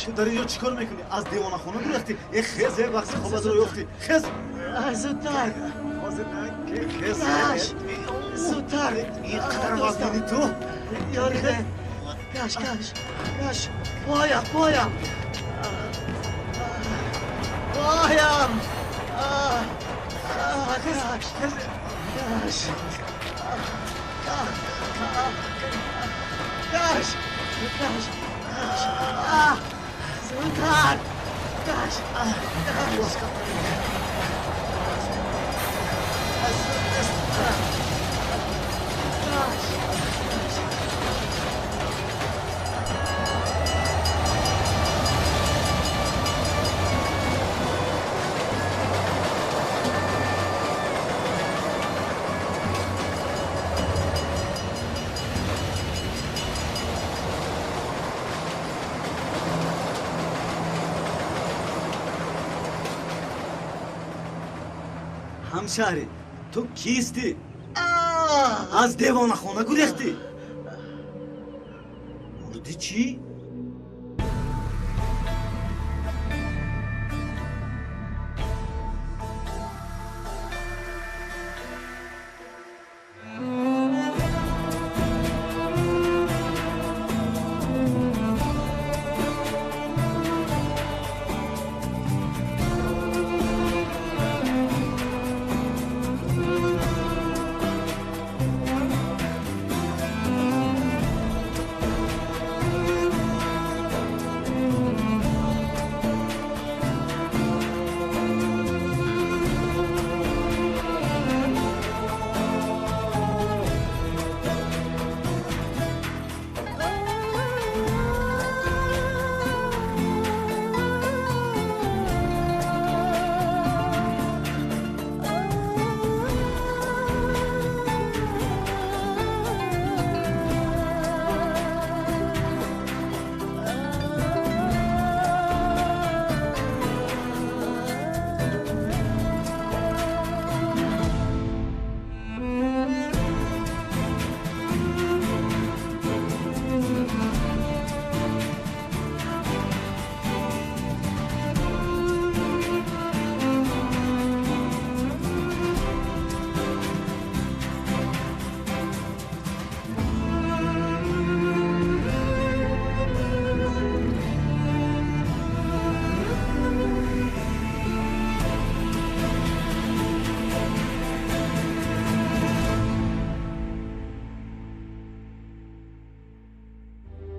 Ту дар инҷо чӣ кор мекунӣ? Аз девонахона гурехтӣ? Э, хез, э, вақти хобатро ёфтӣ. Хез! Зудтар! Ҳозир хез! Каш! Зудтар! Ин қадар вазнини ту? Ёриде! Каш, каш, каш! Поям, поям! Поям! Каш! Каш! Каш! Каш! Каш! Зудтар! Каш! Каш! Каш! Ҳамшаҳрӣ, ту кистӣ? Аз девонахона гурехтӣ? Мурдӣ чӣ?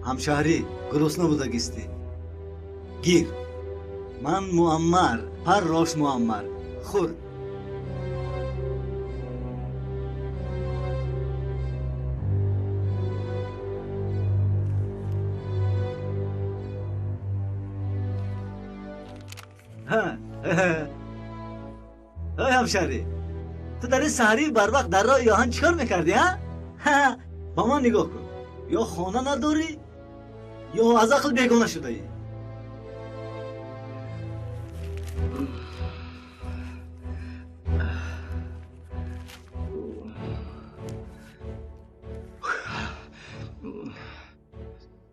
Ҳамшаҳрӣ, гурусна будагистӣ. Гир. Ман Муаммар, паррош Муаммар. Хӯр. Ой ҳамшаҳрӣ, ту дар ин саҳарии барвақт дар роҳи оҳан чӣ кор мекардӣ, ҳа? Ба ман нигоҳ кун. Ё хона надорӣ, ё аз ақл бегона шудаӣ.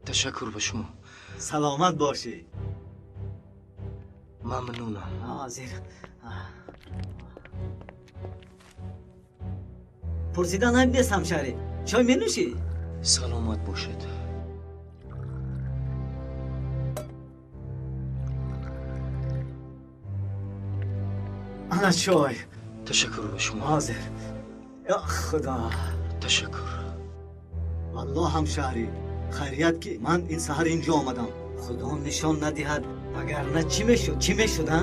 Ташаккур ба шумо. Саломат бошӣ. Мамнунам. Ҳозир. Пурсидан айб нест, ҳамшаҳрӣ. Чой менӯшӣ? Саломат бошед. Ана чой. Ташаккур ба шумо. Ҳозир. Ё Худо. Ташаккур. Валлоҳ ҳамшаҳрӣ, хайрият ки ман ин саҳар инҷо омадам. Худо нишон надиҳад, Вагарна чӣ мешуд, чӣ мешуд, а?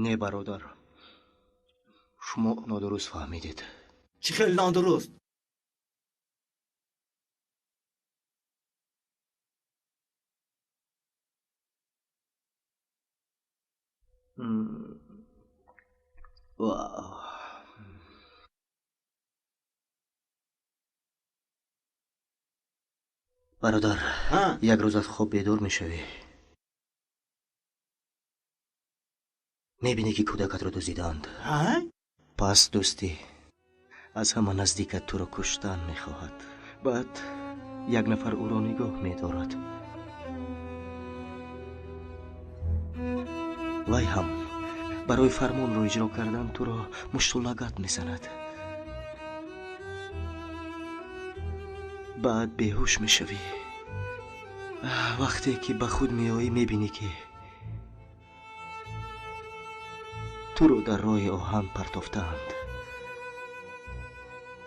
Не, бародар, шумо нодуруст фаҳмидед. Чӣ хел нодуруст? Бародар, як рӯз аз хоб бедор мешавӣ, мебинӣ, ки кӯдакатро дуздидаанд. Пас дӯстӣ аз ҳама наздикат туро куштан мехоҳад. Баъд як нафар ӯро нигоҳ медорад. Вай ҳам барои фармонро иҷро кардан туро мушту лагат мезанад. Баъд беҳуш мешавӣ. Вақте ки ба худ меоӣ, мебинӣ, ки туро дар роҳи оҳан партофтаанд.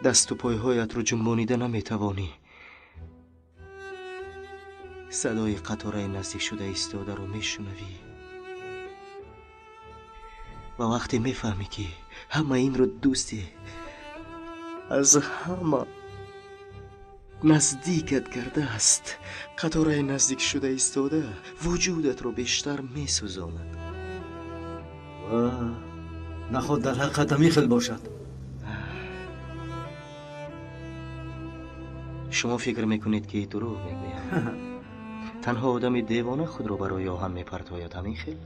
Дасту пойҳоятро ҷунбонида наметавонӣ. Садои қатораи наздикшуда истодаро мешунавӣ ва вақте мефаҳмӣ, ки ҳама инро дӯсте аз ҳама наздикат кардааст, қатораи наздикшуда истода вуҷудатро бештар месӯзонад. Наход дар ҳақиқат ҳамин хел бошад. Шумо фикр мекунед, ки дурӯғ мегӯям. Танҳо одами девона худро барои оҳан мепартояд, ҳамин хел?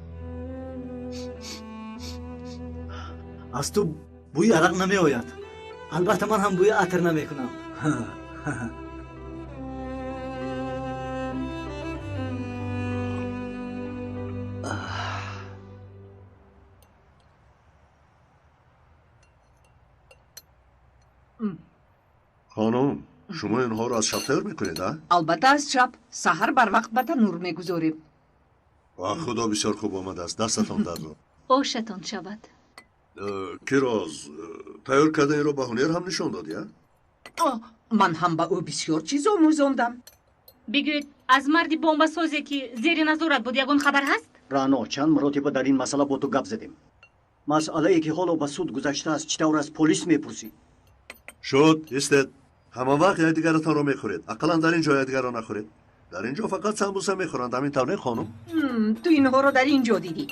Аз ту бӯи арақ намеояд. Албатта, ман ҳам бӯи атр намекунам. Хонум, шумо инҳоро аз шаб тайёр мекунед, а? Албатта, аз шаб. Саҳар барвақт ба танур мегузорем. Ва худо, бисёр хуб омадааст. Дастатон дардо. Ошатон шавад. Кироз тайёр карданиро ба ҳунер ҳам нишон додӣ, а? Ман ҳам ба ӯ бисёр чиз омӯзондам. Бигӯед, аз марди бомбасозе, ки зери назорат буд, ягон хабар ҳаст? Рано, чанд маротиба дар ин масъала бо ту гап задем. Масъалае, ки ҳоло ба суд гузаштааст, чӣ тавр аз полис мепурсӣ? Шуд, истед. Ҳама вақт якдигаратонро мехӯред. Ақаллан дар ин ҷо якдигарро нахӯред. Дар ин ҷо фақат самбуса мехӯранд, ҳамин тавр не, хонум? Ту инҳоро дар ин ҷо дидӣ.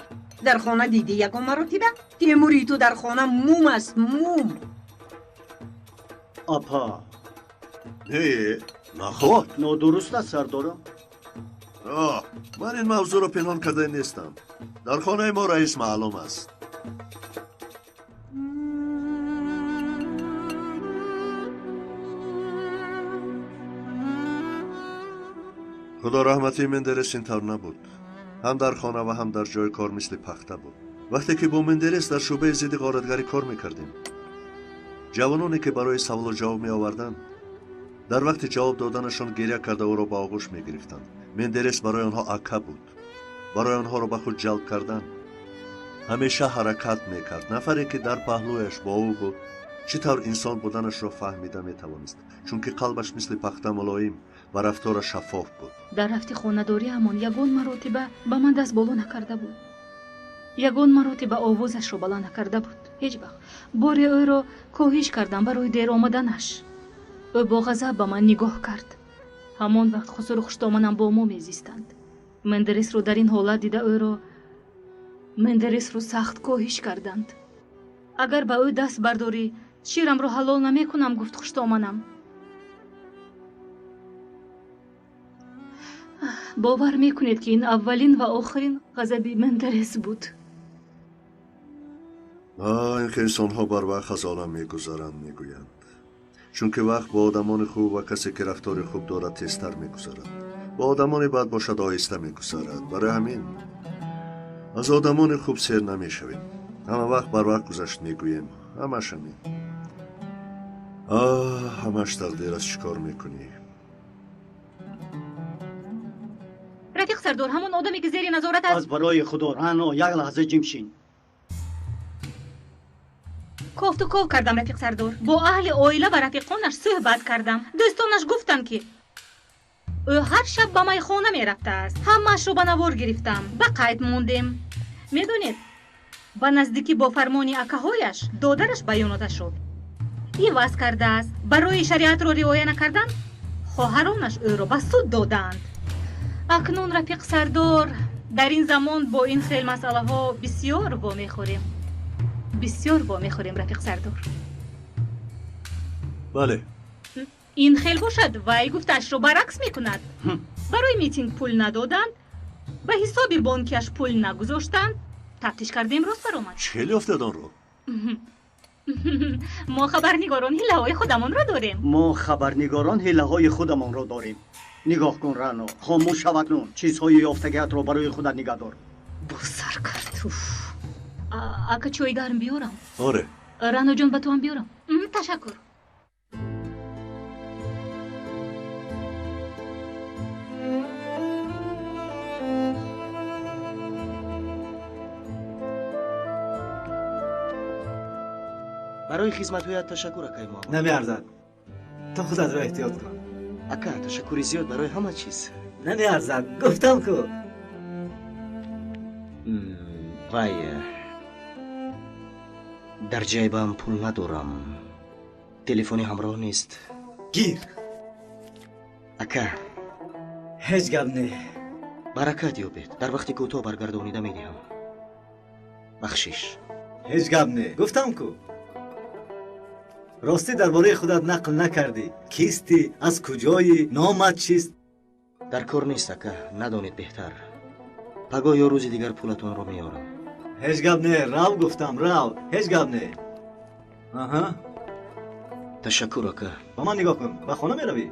Дар хона дидӣ ягон маротиба? Темури ту дар хона мум аст, мум. Апа. Не, наход. Нодуруст аст, сардорам. Ман ин мавзӯъро пинҳон карда нестам. Дар хонаи мо раис маълум аст. Худо раҳмати Мендерес ин тавр набуд. Ҳам дар хона ва ҳам дар ҷои кор мисли пахта буд. Вақте ки бо Мендерес дар шӯъбаи зидди ғоратгарӣ кор мекардем, ҷавононе, ки барои саволу ҷавоб меоварданд, дар вақти ҷавоб доданашон гиря карда ӯро ба оғӯш мегирифтанд. Мендерес барои онҳо ака буд. Барои онҳоро ба худ ҷалб кардан ҳамеша ҳаракат мекард. Нафаре, ки дар паҳлӯяш бо ӯ буд, чӣ тавр инсон буданашро фаҳмида метавонист, чунки қалбаш мисли пахта мулоим ва рафтораш шаффоф буд. Дар рафти хонадориамон ягон маротиба ба ман даст боло накарда буд, ягон маротиба овозашро баланд накарда буд. Ҳеҷ вақт. Боре ӯро коҳиш кардам барои дер омаданаш. Ӯ бо ғазаб ба ман нигоҳ кард. Ҳамон вақт хусуру хуштоманам бо мо мезистанд. Мендересро дар ин ҳолат дида ӯро Мендересро сахт коҳиш карданд. Агар ба ӯ даст бардорӣ, ширамро ҳалол намекунам, гуфт хуштоманам. Бовар мекунед, ки ин аввалин ва охирин ғазаби Мендерес буд. Ин ки инсонҳо барвақт аз олам мегузаранд, мегӯянд, чунки вақт бо одамони хуб ва касе, ки рафтори хуб дорад, тезтар мегузарад. Бо одамони бад бошад, оҳиста мегузарад. Барои ҳамин аз одамони хуб сер намешавем. Ҳама вақт барвақт гузашт мегӯем. Ҳамаш ҳамин. Ҳамаш тақдир аст. Чӣ кор мекунӣ? Рафиқ сардор, ҳамон одаме, ки зери назорат аст. Аз барои худо, Рано, як лаҳза ҷимшин. Кофту ков кардам, рафиқ сардор. Бо аҳли оила ва рафиқонаш суҳбат кардам. Дӯстонаш гуфтанд, ки ӯ ҳар шаб ба майхона мерафтааст. Ҳамаашро ба навор гирифтам, ба қайд мондем. Медонед, ба наздикӣ бо фармони акаҳояш додараш баёноташро иваз кардааст. Барои шариатро риоя накардан хоҳаронаш ӯро ба суд додаанд. Акнун, рафиқ сардор, дар ин замон бо ин хел масъалаҳо бисёр вомехӯрем. Бисёр вомехӯрем, рафиқ сардор. Бале. Ин хел бошад, вай гуфтаашро баръакс мекунад. Барои митинг пул надоданд, ба ҳисоби бонкиаш пул нагузоштанд. Тафтиш кардем, рост баромад. Чӣ хел ёфтед онро? Мо хабарнигорон ҳиллаҳои худамонро дорем. Мо хабарнигорон ҳиллаҳои худамонро дорем. Нигоҳ кун, Рано, хомӯш шав акнун. Чизҳои ёфтагиатро барои худат нигаҳ дор. Боз сар кард. Уф. Ака, чой гарм биёрам? Оре. Раноҷон, ба туам биёрам? Ташаккур. Барои хизматҳоят ташаккур, акаи мо. Намеарзад. Ту худатро эҳтиёт кун. Ака, ташаккури зиёд барои ҳама чиз. Намеарзад, гуфтам ку. Вай, дар ҷайбам пул надорам. Телефони ҳамроҳ нест. Гир. Ака. Ҳеҷ гап не. Баракат ёбед. Дар вақти кӯтоҳ баргардонида медиҳам. Бахшиш. Ҳеҷ гап не. Гуфтам ку. Ростӣ дар бораи худат нақл накардӣ. Кистӣ, аз куҷоӣ, номат чист? Дар кор нест, ака, надонед беҳтар. Пагоҳ ё рӯзи дигар пулатонро меорам. Ҳеҷ гап не, рав гуфтам, рав. Ҳеҷ гап не. Аҳа. Ташаккур, ака. Ба ман нигоҳ кун. Ба хона меравӣ?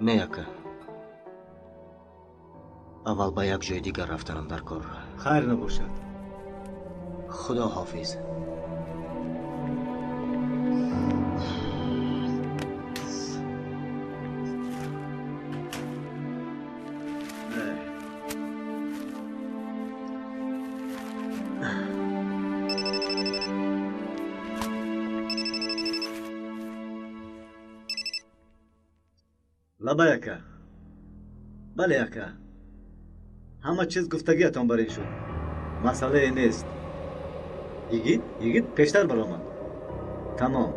Не, ака. Аввал ба як ҷои дигар рафтанам дар кор. Хайр набошад. Худо ҳофиз. Лабай, ака. Бале, ака. Ҳама чиз гуфтагиятон бар ин шуд. Масъалае нест. Йигит, йигит пештар баромад. Тамом.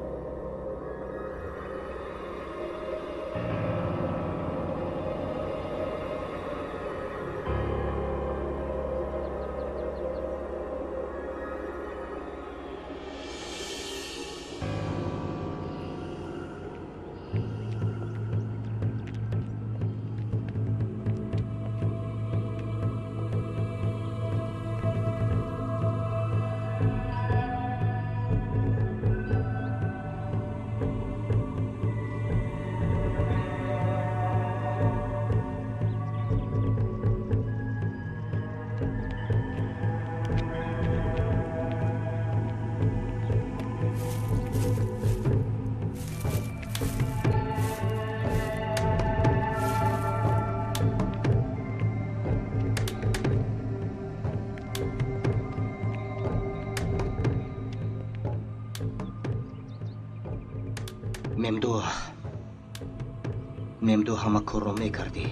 Мемду ҳама корро мекардӣ,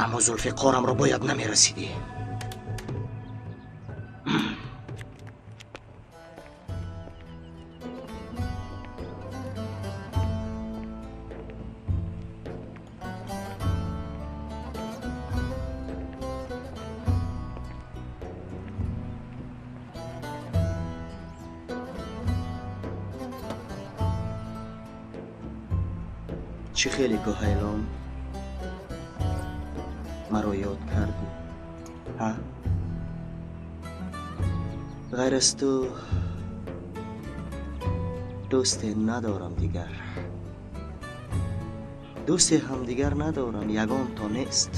аммо Зулфиқорамро бояд намерасидӣ. Чӣ хеле кӯҳайлон маро ёд кардӣ, ҳа? Ғайр аз ту дӯсте надорам дигар. Дӯсте ҳам дигар надорам, ягон то нест.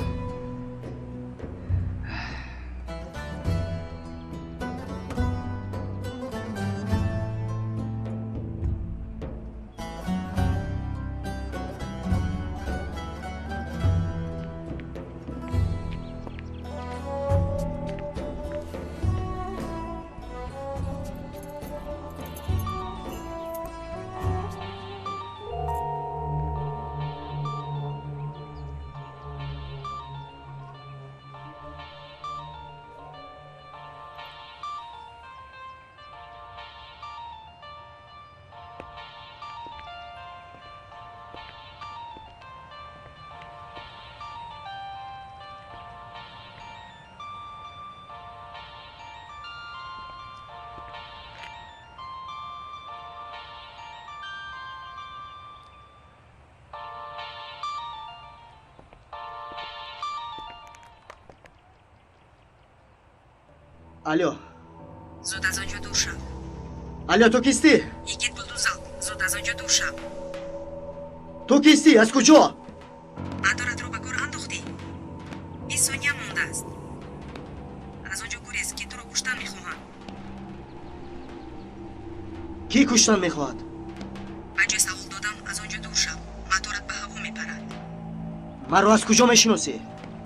Алло. Зуд аз он ҷо дур шав. Алло, ту кистӣ? Йигит Булдузал, зуд аз он ҷо дур шав. Ту кистӣ? Аз куҷо? Моторатро ба кор андохтӣ? 20 сония мондааст. Аз он ҷо гурез, ки туро куштан мехоҳанд. Кӣ куштан мехоҳад? Ба ҷои савол додан аз он ҷо дур шав. Моторат ба ҳаво мепарад. Маро аз куҷо мешиносӣ?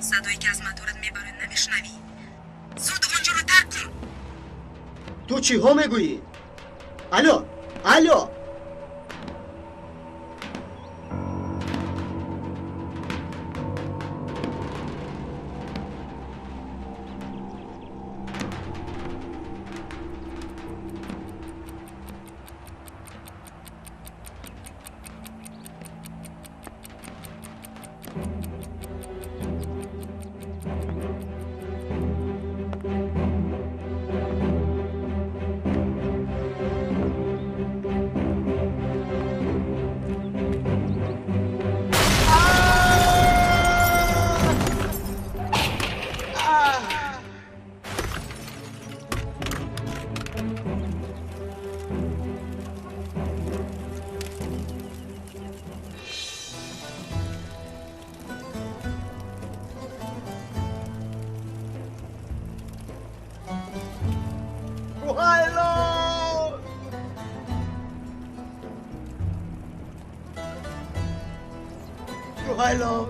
Садое ки аз моторат мебарояд намешунавӣ? Зуд он ҷоро тарк кун. Ту чиҳо мегӯӣ? Алло, алло! Куҳайлон!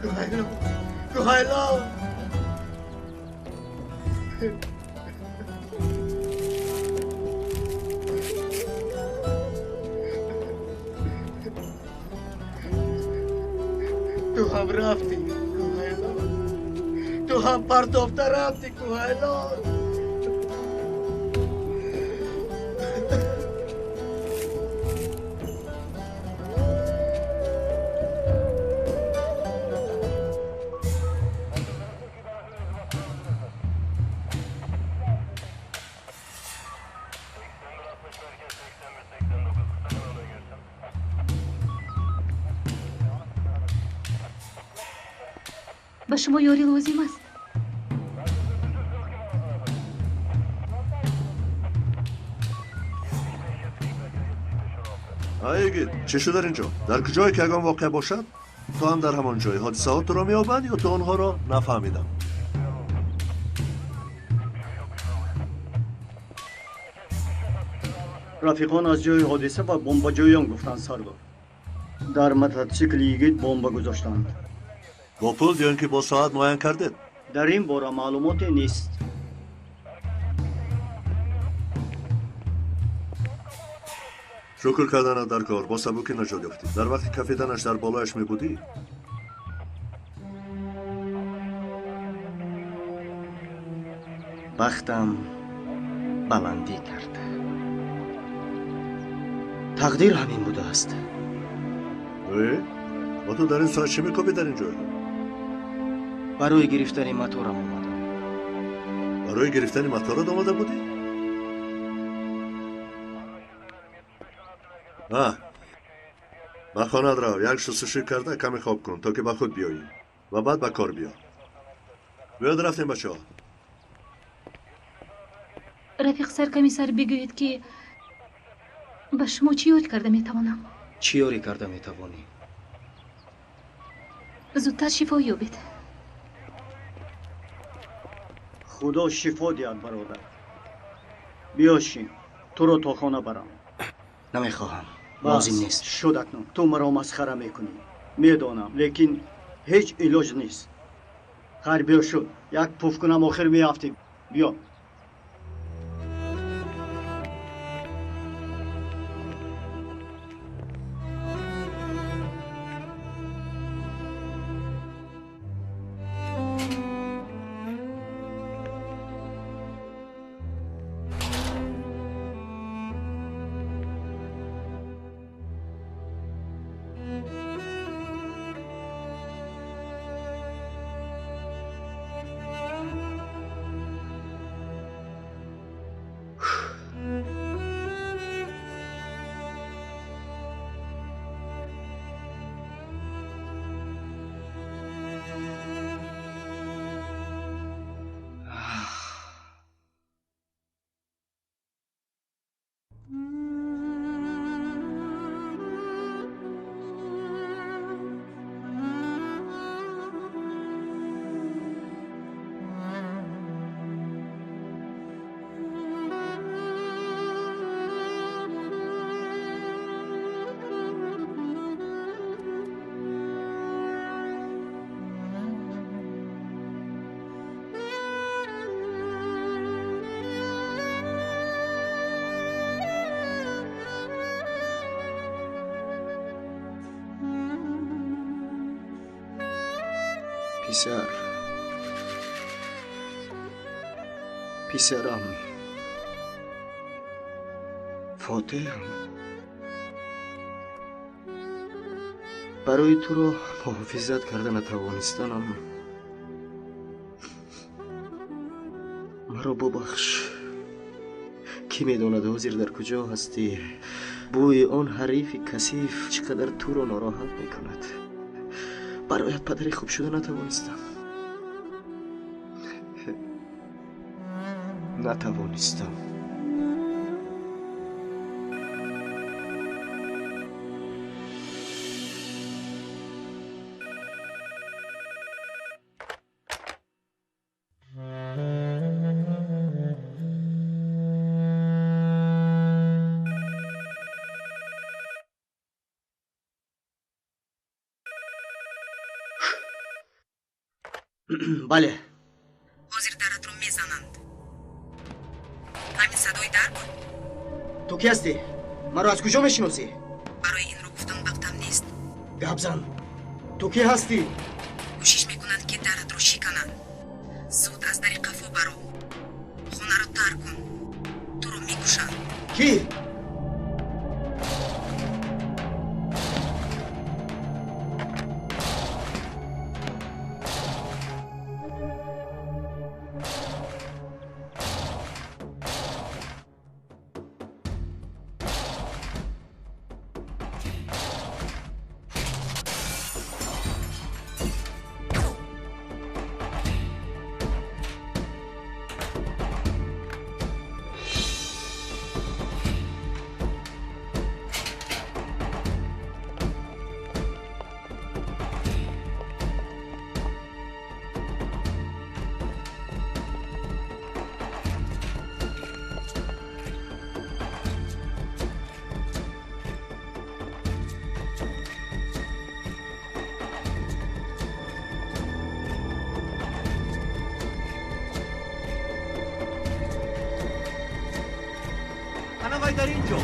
Куҳайлон! Куҳайлон! Ту ҳам рафтӣ, Куҳайлон! Ту ҳам партофта рафтӣ, Куҳайлон! Ба шумо ёрӣ лозим аст? Ай йигит, чӣ шуд дар ин ҷо? Дар куҷое ки ягон воқеа бошад, ту ҳам дар ҳамон ҷой. Ҳодисаҳо туро меёбанд ё ту онҳоро нафаҳмидам? Рафиқон аз ҷои ҳодиса ба бомбаҷӯён гуфтанд, сардор. Дар мототсикли йигит бомба гузоштанд. Бо пул ё ин ки бо соат муайян кардед? Дар ин бора маълумоте нест. Шукр карданат дар кор, бо сабукӣ наҷот ёфтӣ. Дар вақти кафиданаш дар болояш мебудӣ? Бахтам баландӣ кард. Тақдир ҳамин будааст. Э? Ва ту дар ин соат чӣ мекобӣ дар ин ҷой? Барои гирифтани моторам омадам. Барои гирифтани моторат омада будӣ? Ба хонат рав, як шустушӯй карда каме хоб кун, то ки ба худ биёӣ ва баъд ба кор биё. Биёд рафтем, бачаҳо. Рафиқ саркомиссар, бигӯед, ки ба шумо чӣ ёрӣ карда метавонам? Чӣ ёрӣ карда метавонӣ? Зудтар шифо ёбед. Худо шифо диҳад, бародар. Биё шин, туро то хона барам. Намехоҳам. Лозим нест. Шуд акнун. Ту маро масхара мекунӣ. Медонам, лекин ҳеҷ илоҷ нест. Хайр, биё шуд. Як пуф кунам, охир меафтем. Биё. Писар, писарам, Фотеҳам, барои туро муҳофизат карда натавонистанам маро бубахш. Кӣ медонад ҳозир дар куҷо ҳастӣ? Бӯи он ҳарифи касиф чӣ қадар туро нороҳат мекунад. Бароят падари хуб шуда натавонистам. Натавонистам. Бале. Ҳозир даратро мезананд. Ҳамин садои дар буд? Ту кӣ ҳастӣ? Маро аз куҷо мешиносӣ? Барои инро гуфтан вақтам нест. Гап зан. Ту кӣ ҳастӣ? Кӯшиш мекунанд, ки даратро шикананд. Зуд аз дари қафо баро. Хонаро тарк кун. Туро мекушанд. Кӣ? Ана вай дар ин ҷо.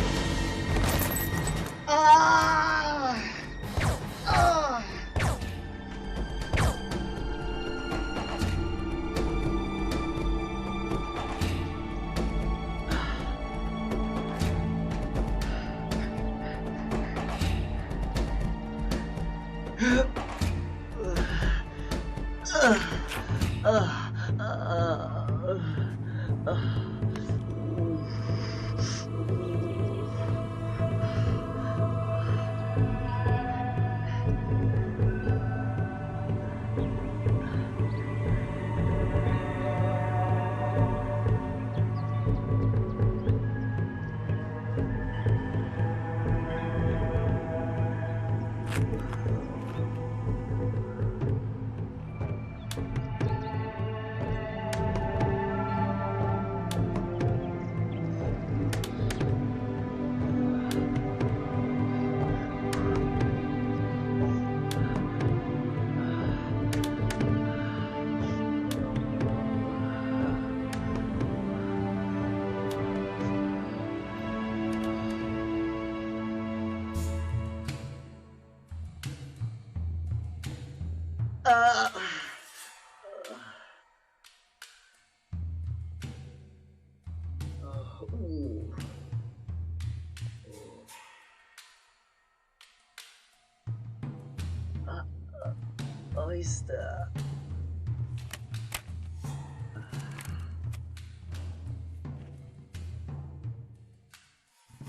Оҳиста.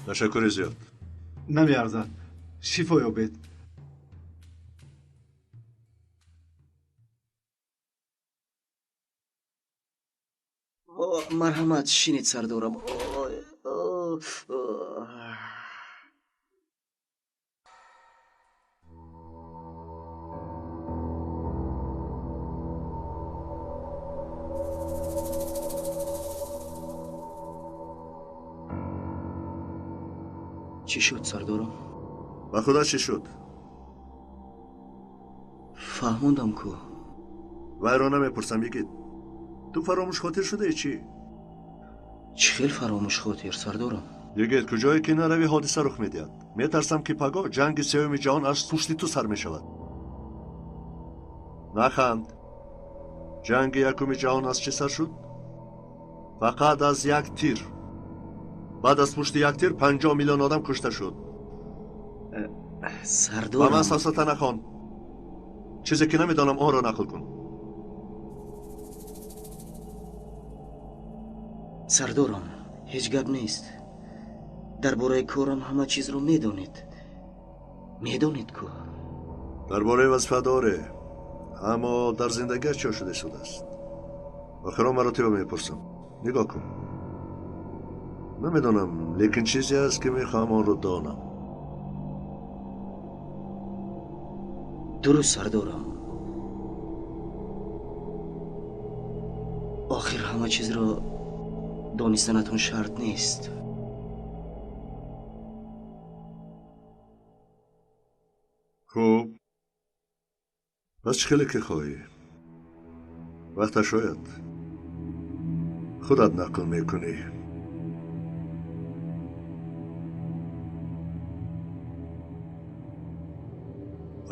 Ташаккури зиёд. Намеарзад. Шифо ёбед. Марҳамат, шинед, сардорам. Чӣ шуд, сардорам? Ба худо, чӣ шуд? Фаҳмондам ку. Вайро намепурсам, йигит. Ту фаромӯшхотир шудаи чӣ? Чӣ хел фаромӯшхотир, сардорам? Йигит, куҷое ки наравӣ, ҳодиса рух медиҳад. Метарсам, ки пагоҳ ҷанги сеюми ҷаҳон аз пушти ту сар мешавад. Наханд. Ҷанги якуми ҷаҳон аз чӣ сар шуд? Фақат аз як тир. Баъд аз пушти як тир 50 миллион одам кушта шуд. Сардорам, ба ман сафсата нахон. Чизе ки намедонам, онро нақл кун. Сардорам, ҳеҷ гап нест. Дар бораи корам ҳама чизро медонед. Медонед ку? Дар бораи вазифа доре, аммо дар зиндагиаш чӣ шуда истодааст? Охирон маротиба мепурсам. Нигоҳ кун. Намедонам, лекин чизе аст, ки мехоҳам онро донам. Дуруст, сардорам. Охир ҳама чизро донистанатон шарт нест. Хуб, пас чӣ хеле ки хоҳӣ. Вақташ ояд, худат нақл мекунӣ.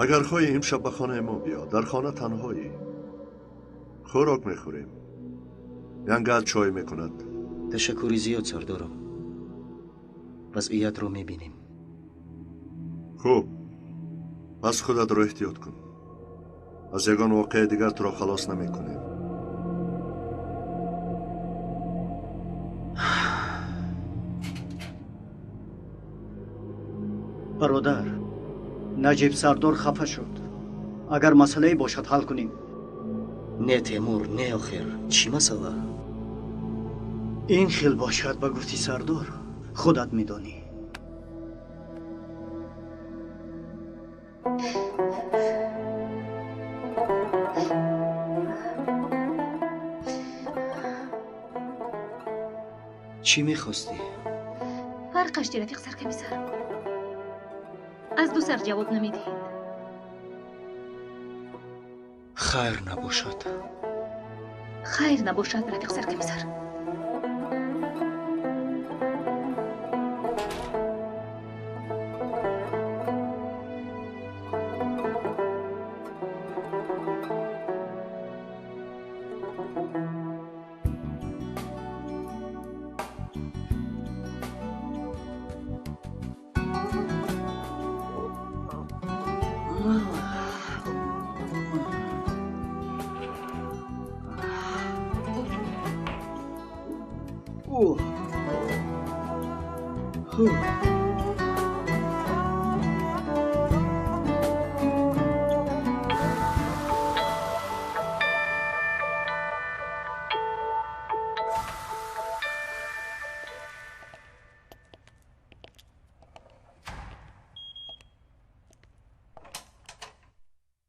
Агар хоҳӣ, имшаб ба хонаи мо биё. Дар хона танҳоӣ. Хӯрок мехӯрем. Янгал чой мекунад. Ташаккури зиёд, сардорам. Вазъиятро мебинем. Хуб, пас худатро эҳтиёт кун. Аз ягон воқеаи дигар туро халос намекунем. Бародар, Наҷиб сардор хафа шуд. Агар масъалае бошад, ҳал кунем. Не, Темур, не, охир. Чӣ масъала? Ин хел бошад, ба гуфти сардор, худат медонӣ. Чӣ мехостӣ? Фарқаш чи, рафиқ саркомиссар? Аз ду сар ҷавоб намедиҳед. Хайр набошад. Хайр набошад, рафиқ саркомиссар.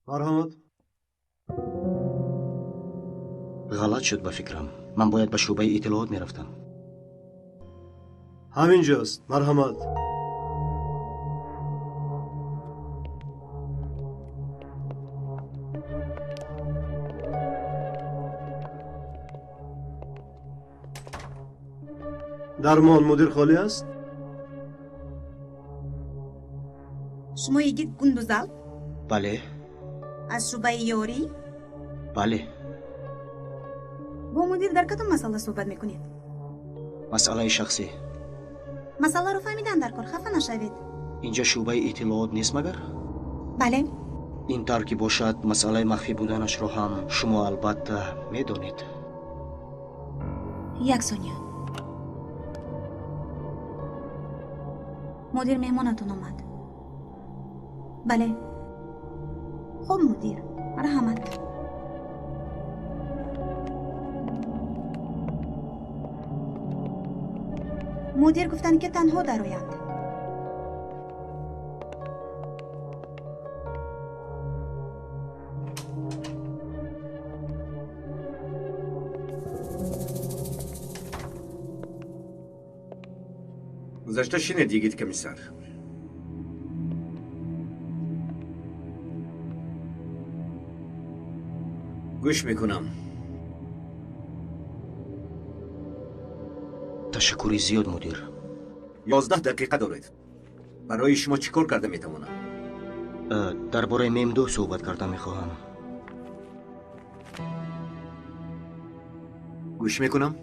Марҳамат. Ғалат шуд ба фикрам. Ман бояд ба шӯъбаи иттилоот мерафтам. Ҳамин ҷост. Марҳамат. Дармон мудир холӣ аст? Шумо йигит Гундузалп? Бале. Аз шӯъбаи ёрӣ? Бале. Бо мудир дар кадом масъала суҳбат мекунед? Масъалаи шахсӣ. Масъаларо фаҳмидан дар кор, хафа нашавед. Инҷа шӯъбаи иттилоот нест магар? Бале. Ин тавр ки бошад, масъалаи махфӣ буданашро ҳам шумо албатта медонед. Як сония. Мудир меҳмонатон омад. Бале. Хуб, мудир, марҳамат. Мудир гуфтанд, ки танҳо дароянд. Гузашта шинед, йигит комиссар. Гӯш мекунам. Ташаккури зиёд, мудир. 11 дақиқа доред. Барои шумо чӣ кор карда метавонам? Дар бораи ММ2 суҳбат карда мехоҳам. Гӯш мекунам.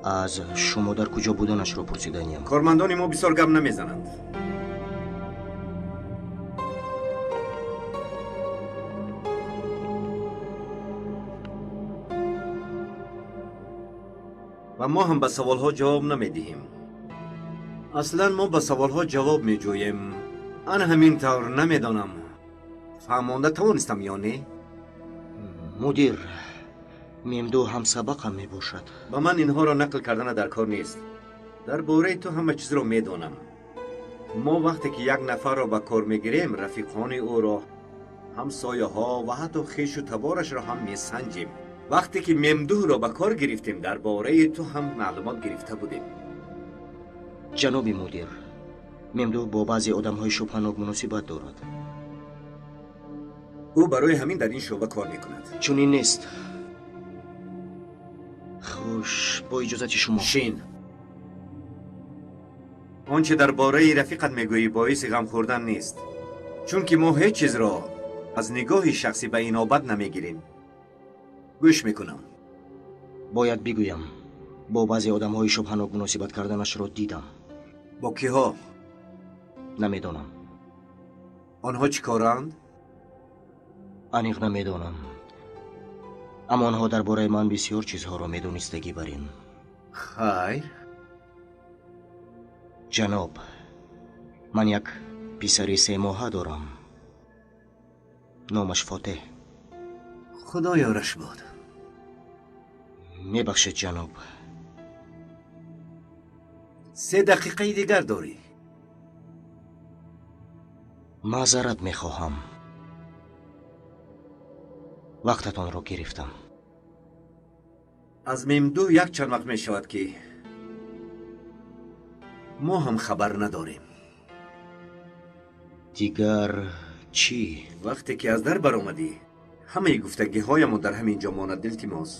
Аз шумо дар куҷо буданашро пурсиданиям. Кормандони мо бисёр гап намезананд. Ва мо ҳам ба саволҳо ҷавоб намедиҳем. Аслан мо ба саволҳо ҷавоб меҷӯем. Ан ҳамин тавр намедонам. Фаҳмонда тавонистам ё не? Мудир, Мемду ҳамсабақам мебошад. Ба ман инҳоро нақл кардана дар кор нест. Дар бораи ту ҳама чизро медонам. Мо вақте ки як нафарро ба кор мегирем, рафиқони ӯро, ҳамсояҳо ва ҳатто хешу таборашро ҳам месанҷем. Вақте ки Мемдуҳро ба кор гирифтем, дар бораи ту ҳам маълумот гирифта будем. Ҷаноби мудир, Мемдуҳ бо баъзе одамҳои шубҳанок муносибат дорад. Ӯ барои ҳамин дар ин шӯъба кор мекунад. Чунин нест. Хуш, бо иҷозати шумо. Шин. Он че дар бораи рафиқат мегӯӣ боиси ғам хӯрдан нест, чунки мо ҳеҷ чизро аз нигоҳи шахсӣ ба инобат намегирем. Гӯш мекунам. Бояд бигӯям, бо баъзе одамҳои шубҳанок муносибат карданашро дидам. Бо киҳо? Намедонам. Онҳо чӣ коранд? Аниқ намедонам. Аммо онҳо дар бораи ман бисёр чизҳоро медонистагӣ бар ин. Хайр. Ҷаноб, ман як писари семоҳа дорам. Номаш Фотеҳ. Худо ёраш бод. Мебахшед, ҷаноб. 3 дақиқаи дигар дорӣ. Маъзарат мехоҳам. Вақтатонро гирифтам. Аз Мемду як чанд вақт мешавад ки мо ҳам хабар надорем. Дигар чӣ? Вақте ки аз дар баромадӣ, ҳамаи гуфтагиҳоямон дар ҳамин ҷо монад, илтимос.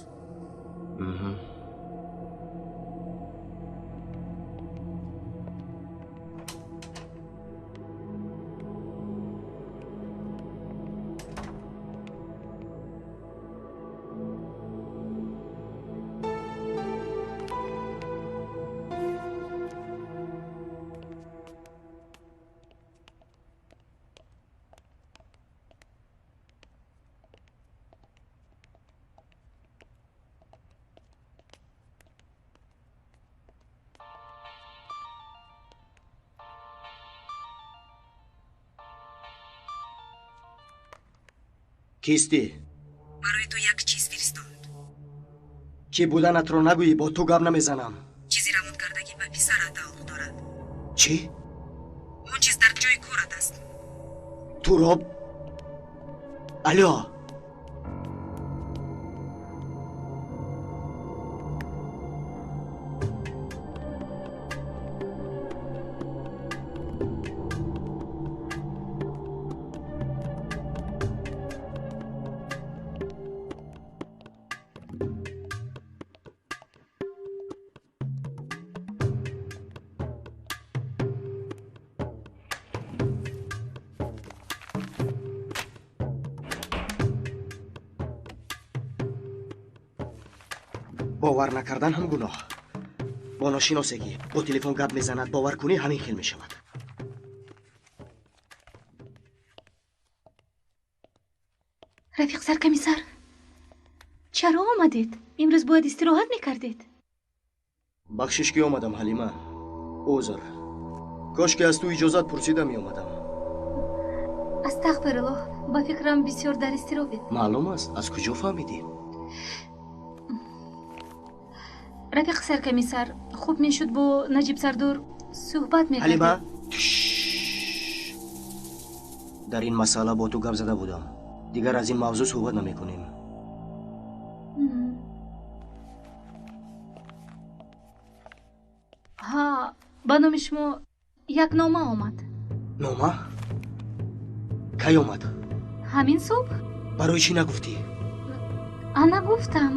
Кистӣ? Барои ту як чиз фиристонд. Кӣ буданатро нагӯӣ, бо ту гап намезанам. Чизи равонкардагӣ ба писарат тааллуқ дорад. Чӣ? Он чиз дар ҷои корат аст. Туро... Алё! Бовар накардан ҳам гуноҳ. Бо ношиносегӣ бо телефон гап мезанад, бовар кунӣ ҳамин хел мешавад. Рафиқ саркомиссар, чаро омадед? Имрӯз бояд истироҳат мекардед. Бахшиш ки омадам, Ҳалима. Узр. Кош ки аз ту иҷозат пурсида меомадам. Астағфируллоҳ, ба фикрам бисёр дар изтиробед. Маълум аст, аз куҷо фаҳмидӣ? Рафиқ саркомиссар, хуб мешуд бо Наҷиб сардор суҳбат мекардед. Ҳалима, дар ин масъала бо ту гап зада будам. Дигар аз ин мавзӯъ суҳбат намекунем. Ҳа, ба номи шумо як нома омад. Нома? Кай омад? Ҳамин субҳ. Барои чӣ нагуфтӣ? Ана гуфтам.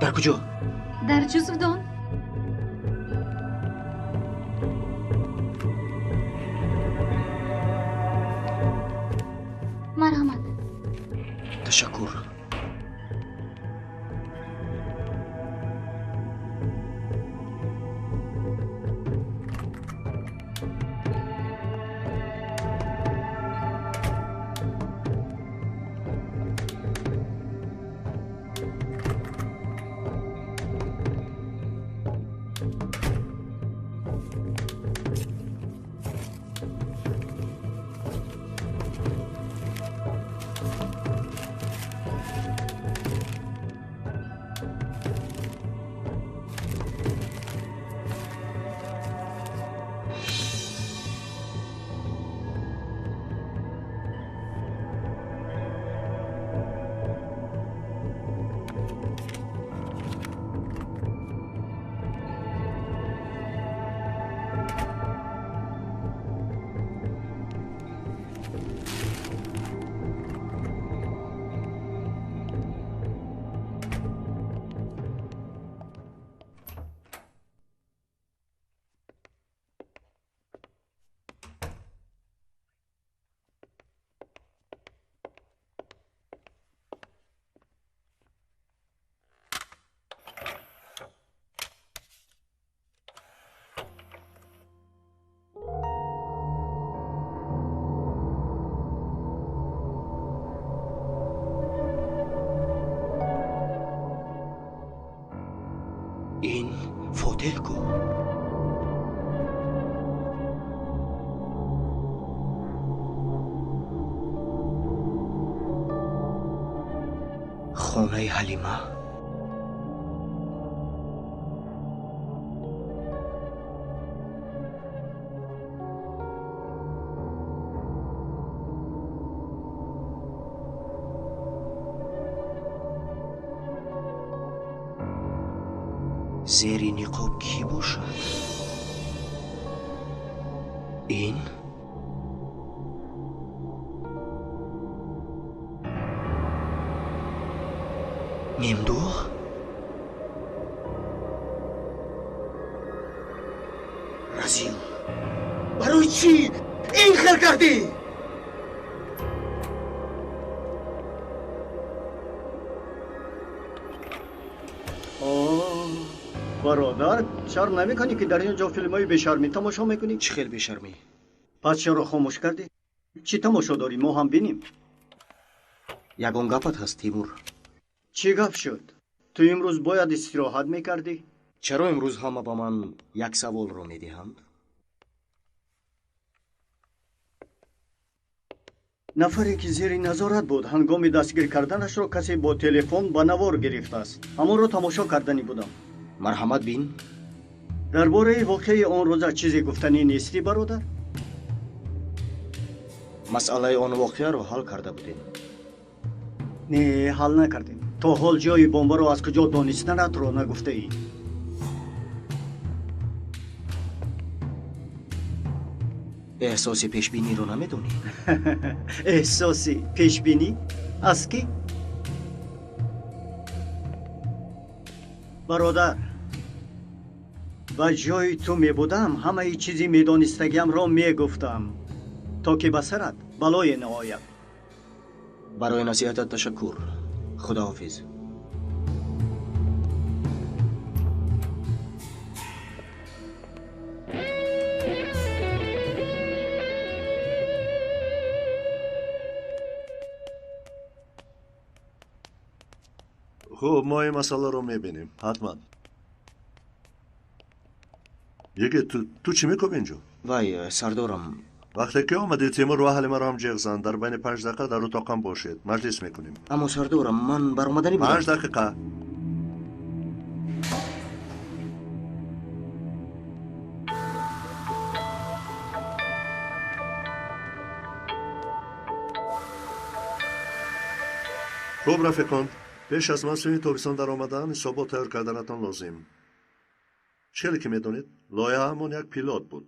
Дар куҷо? Дар ҷузвдон. Марҳамат. Ташаккур. Ин Фотеҳ ку? Хонаи Ҳалима? Зери ниқоб кӣ бошад? Ин Мемдуҳ? Разил, барои чӣ ин хел кардӣ? Бародар, шарм намекунӣ ки дар ин ҷо филмҳои бешармӣ тамошо мекунӣ? Чӣ хел бешармӣ? Пас чаро хомӯш кардӣ? Чӣ тамошо дорӣ? Мо ҳам бинем. Ягон гапат ҳаст, Тимур? Чӣ гап шуд? Ту имрӯз бояд истироҳат мекардӣ? Чаро имрӯз ҳама ба ман як саволро медиҳанд? Нафаре ки зери назорат буд, ҳангоми дастгир карданашро касе бо телефон ба навор гирифтааст. Ҳамонро тамошо карданӣ будам. Марҳамат бин. Дар бораи воқеаи он рӯза чизе гуфтанӣ нестӣ, бародар? Масъалаи он воқеаро ҳал карда будем. Не, ҳал накардем. То ҳол ҷои бомбаро аз куҷо донистанатро нагуфтаӣ. Эҳсоси пешбиниро намедонӣ? Эҳсоси пешбинӣ? Аз кӣ? Бародар, ба ҷои ту мебудам, ҳамаи чизи медонистагиамро мегуфтам, то ки ба сарат балое наояд. Барои насиҳатат ташаккур. Худоҳофиз. Хуб, мо ин масъаларо мебинем, ҳатман. Йигит, ту чӣ мекунӣ инҷо? Вай, сардорам. Вақте ки омадӣ, Тимур ва Ҳалимаро ҳам ҷеғ зан. Дар байни 5 дақиқа дар утоқам бошед. Маҷлис мекунем. Аммо сардорам, ман баромаданӣ будам. 5 дақиқа. Хуб, рафиқон, пеш аз мавсими тобистон даромадан ҳисобот тайёр карданатон лозим. Чӣ хеле ки медонед, лоиҳаамон як пилот буд.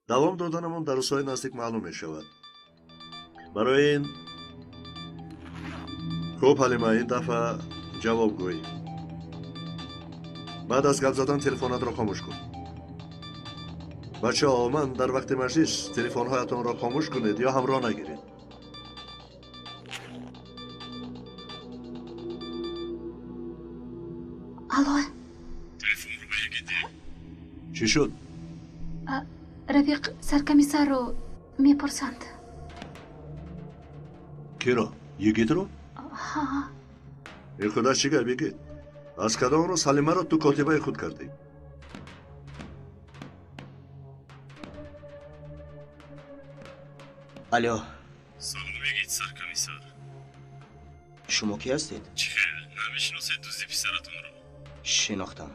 Давом доданамон дар рӯзҳои наздик маълум мешавад. Барои ин хуб, Ҳалима, ин дафъа ҷавоб гӯй. Баъд аз гап задан телефонатро хомӯш кун. Бачаҳо, ман дар вақти маҷлис телефонҳоятонро хомӯш кунед ё ҳамроҳ нагиред. Алло. Телефонро ба Йигит деҳ. Чӣ шуд? Рафиқ саркомиссарро мепурсанд. Киро? Йигитро? Ҳа. Ин худаш чӣ гап, Йигит? Аз кадом рӯз Ҳалимаро ту котибаи худ кардӣ? Алло. Салом, Йигит саркомиссар. Шумо кӣ ҳастед? Чӣ хел намешиносед дузди писаратонро? Шинохтам.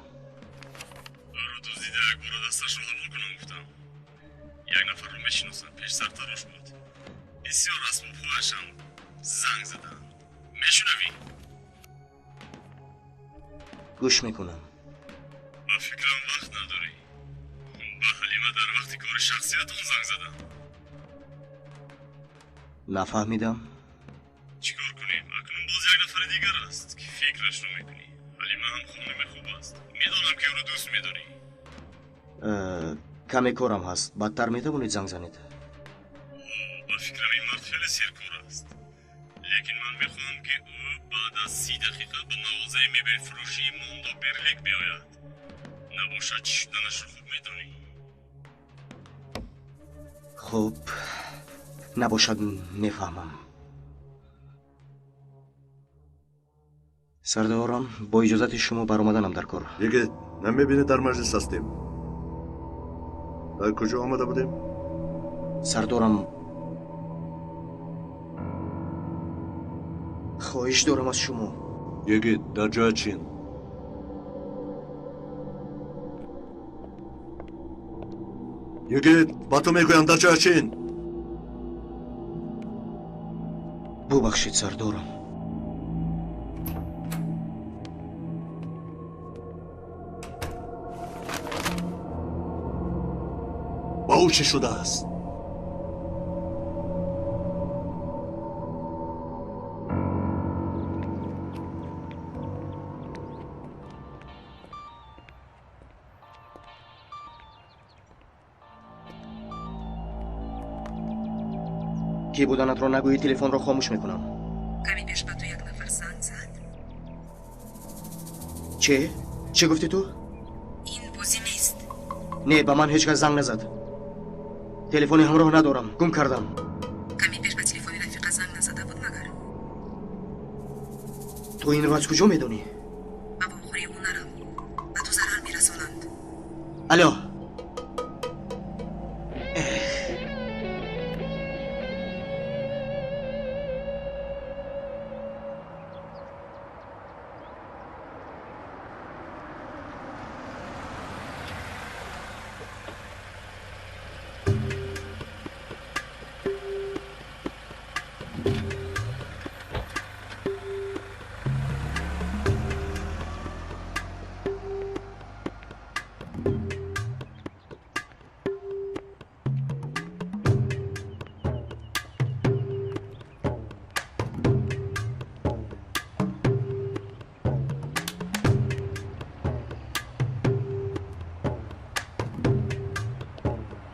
Ӯро дуздида якбора дасташро ҳалол кунам гуфтам. Як нафарро мешиносам, пеш сартарош буд. Бисёр асбобҳояшам занг заданд. Мешунавӣ? Гӯш мекунам. Ба фикрам вақт надорӣ. Ба Ҳалима дар вақти кори шахсиятон занг задам. Нафаҳмидам. Чӣ кор кунем? Акнун боз як нафари дигар аст, ки фикрашро мекунӣ. Ҳалима ҳам хонуми хуб аст. Медонам, ки ӯро дӯст медорӣ. Каме корам ҳаст. Баъдтар метавонед занг занед? Ба фикрам ин мард хеле серкор аст. Лекин ман мехоҳам, ки ӯ баъд аз 30 дақиқа ба мағозаи мебелфурӯшии Мондо Берлик биёяд. Набошад, чӣ шуданашро хуб медонӣ. Хуб, набошад, мефаҳмам. Сардорам, бо иҷозати шумо баромаданам дар кор. Йигит, Намебинӣ дар маҷлис ҳастем. Дар куҷо омада будем? Сардорам, хоҳиш дорам аз шумо. Йигит, дар ҷоя чин. Йигит, ба ту мегӯям, дар ҷоя чин. Бубахшед, сардорам. Ба ӯ чӣ шудааст? Кӣ буданатро нагӯӣ, телефонро хомӯш мекунам. Каме пеш ба ту як нафар занг зад. Чӣ? Чӣ гуфтӣ ту? Ин бозӣ нест. Не, ба ман ҳеҷ кас занг назад. Телефони ҳамроҳ надорам, гум кардам. Каме пеш ба телефони рафиқа занг назада буд магар? Ту инро аз куҷо медонӣ? Ба вохӯрии ӯ нарав, ба ту зарар мерасонанд. Алло.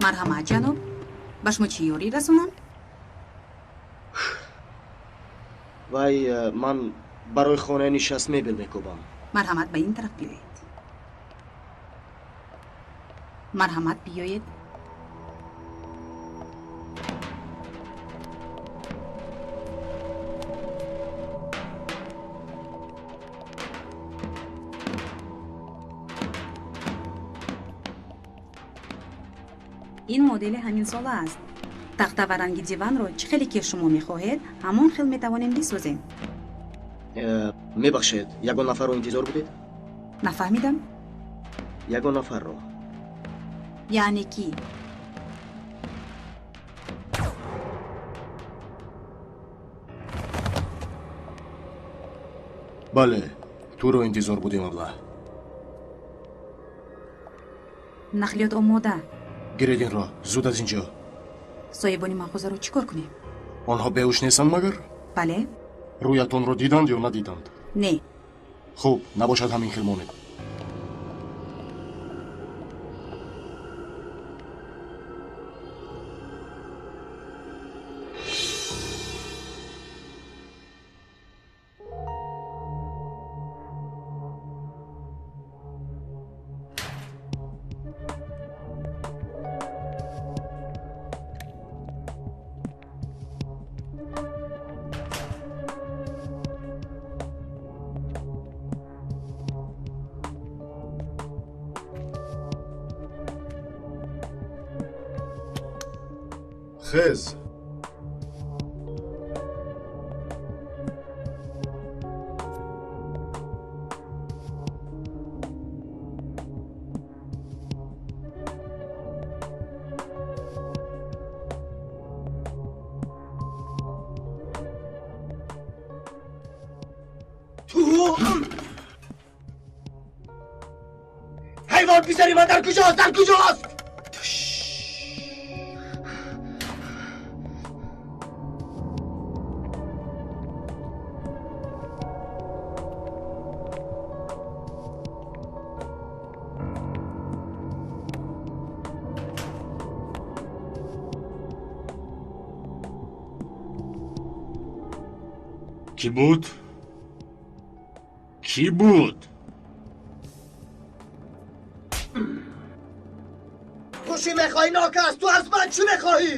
Марҳамат, ҷаноб, ба шумо чӣ ёрӣ расонам? Вай, ман барои хонаи нишаст мебел мекӯбам. Марҳамат, ба ин тараф биёед. Марҳамат, биёед. Ин модели ҳамин сола аст. Тахта ва ранги диванро чӣ хеле ки шумо мехоҳед, ҳамон хел метавонем бисозем. Мебахшед, ягон нафарро интизор будед? Нафаҳмидам. Ягон нафарро. Яъне кӣ? Бале, туро интизор будем, абла. Нақлиёт омода. Гиред инро, зуд аз ин ҷо. Соҳибони мағозаро чӣ кор кунем? Онҳо беҳуш нестанд магар? Бале. Рӯятонро диданд ё надиданд? Не. Хуб, набошад ҳамин хел монед. Хез. Ту ҳайвон, писари ман дар куҷост? Дар куҷост? Кӣ буд? Кӣ буд? Ту чӣ мехоҳӣ, нокас? Ту аз ман чӣ мехоҳӣ?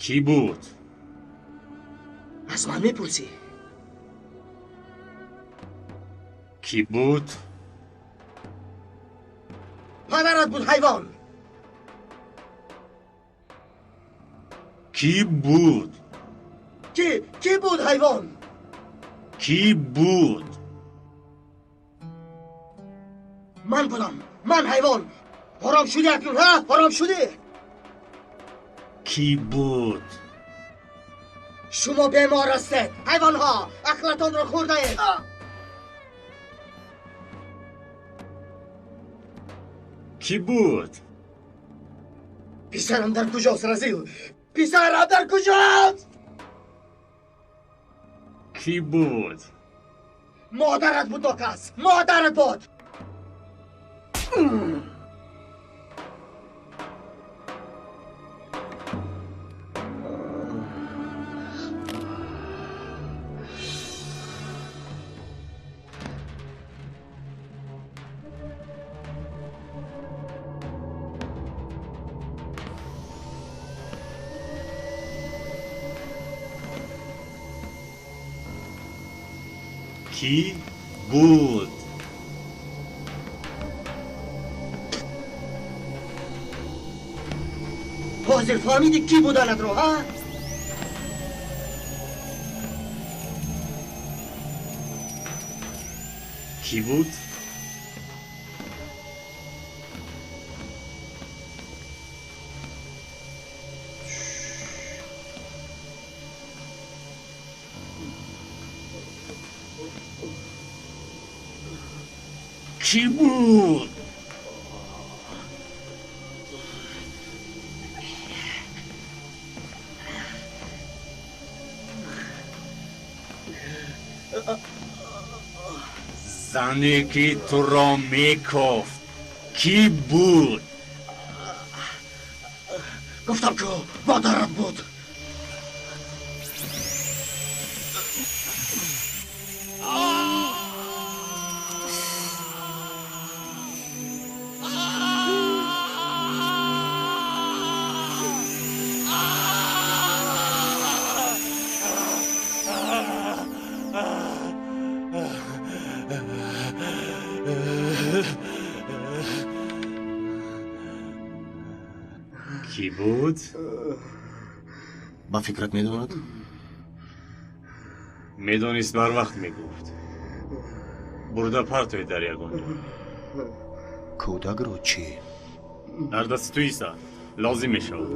Кӣ буд? Аз ман мепурсӣ? Кӣ буд? Падарат буд, ҳайвон! Кӣ буд? Кӣ буд, ҳайвон? Кӣ буд? Ман будам, ман, ҳайвон! Ором шудӣ акнун, ҳа? Ором шудӣ? Кӣ буд? Шумо бемор ҳастед, ҳайвонҳо! Ақлатонро хӯрдаед! Кӣ буд? Писарам дар куҷост, разил? Писарам дар куҷост? Кӣ буд? Модарат буд, нокас! Модарат буд! Кӣ буд? Ҳозир фаҳмидӣ кӣ буданатро, ҳа? Кӣ буд? Кӣ буд? Зане ки туро мекофт кӣ буд? Гуфтам ку, модарат буд! Кӣ буд? Ба фикрат медонад? Медонист, барвақт мегуфт. Бурда партоед дар ягон ҷо. Кӯдакро чӣ? Дар дасти ту иса, лозим мешавад.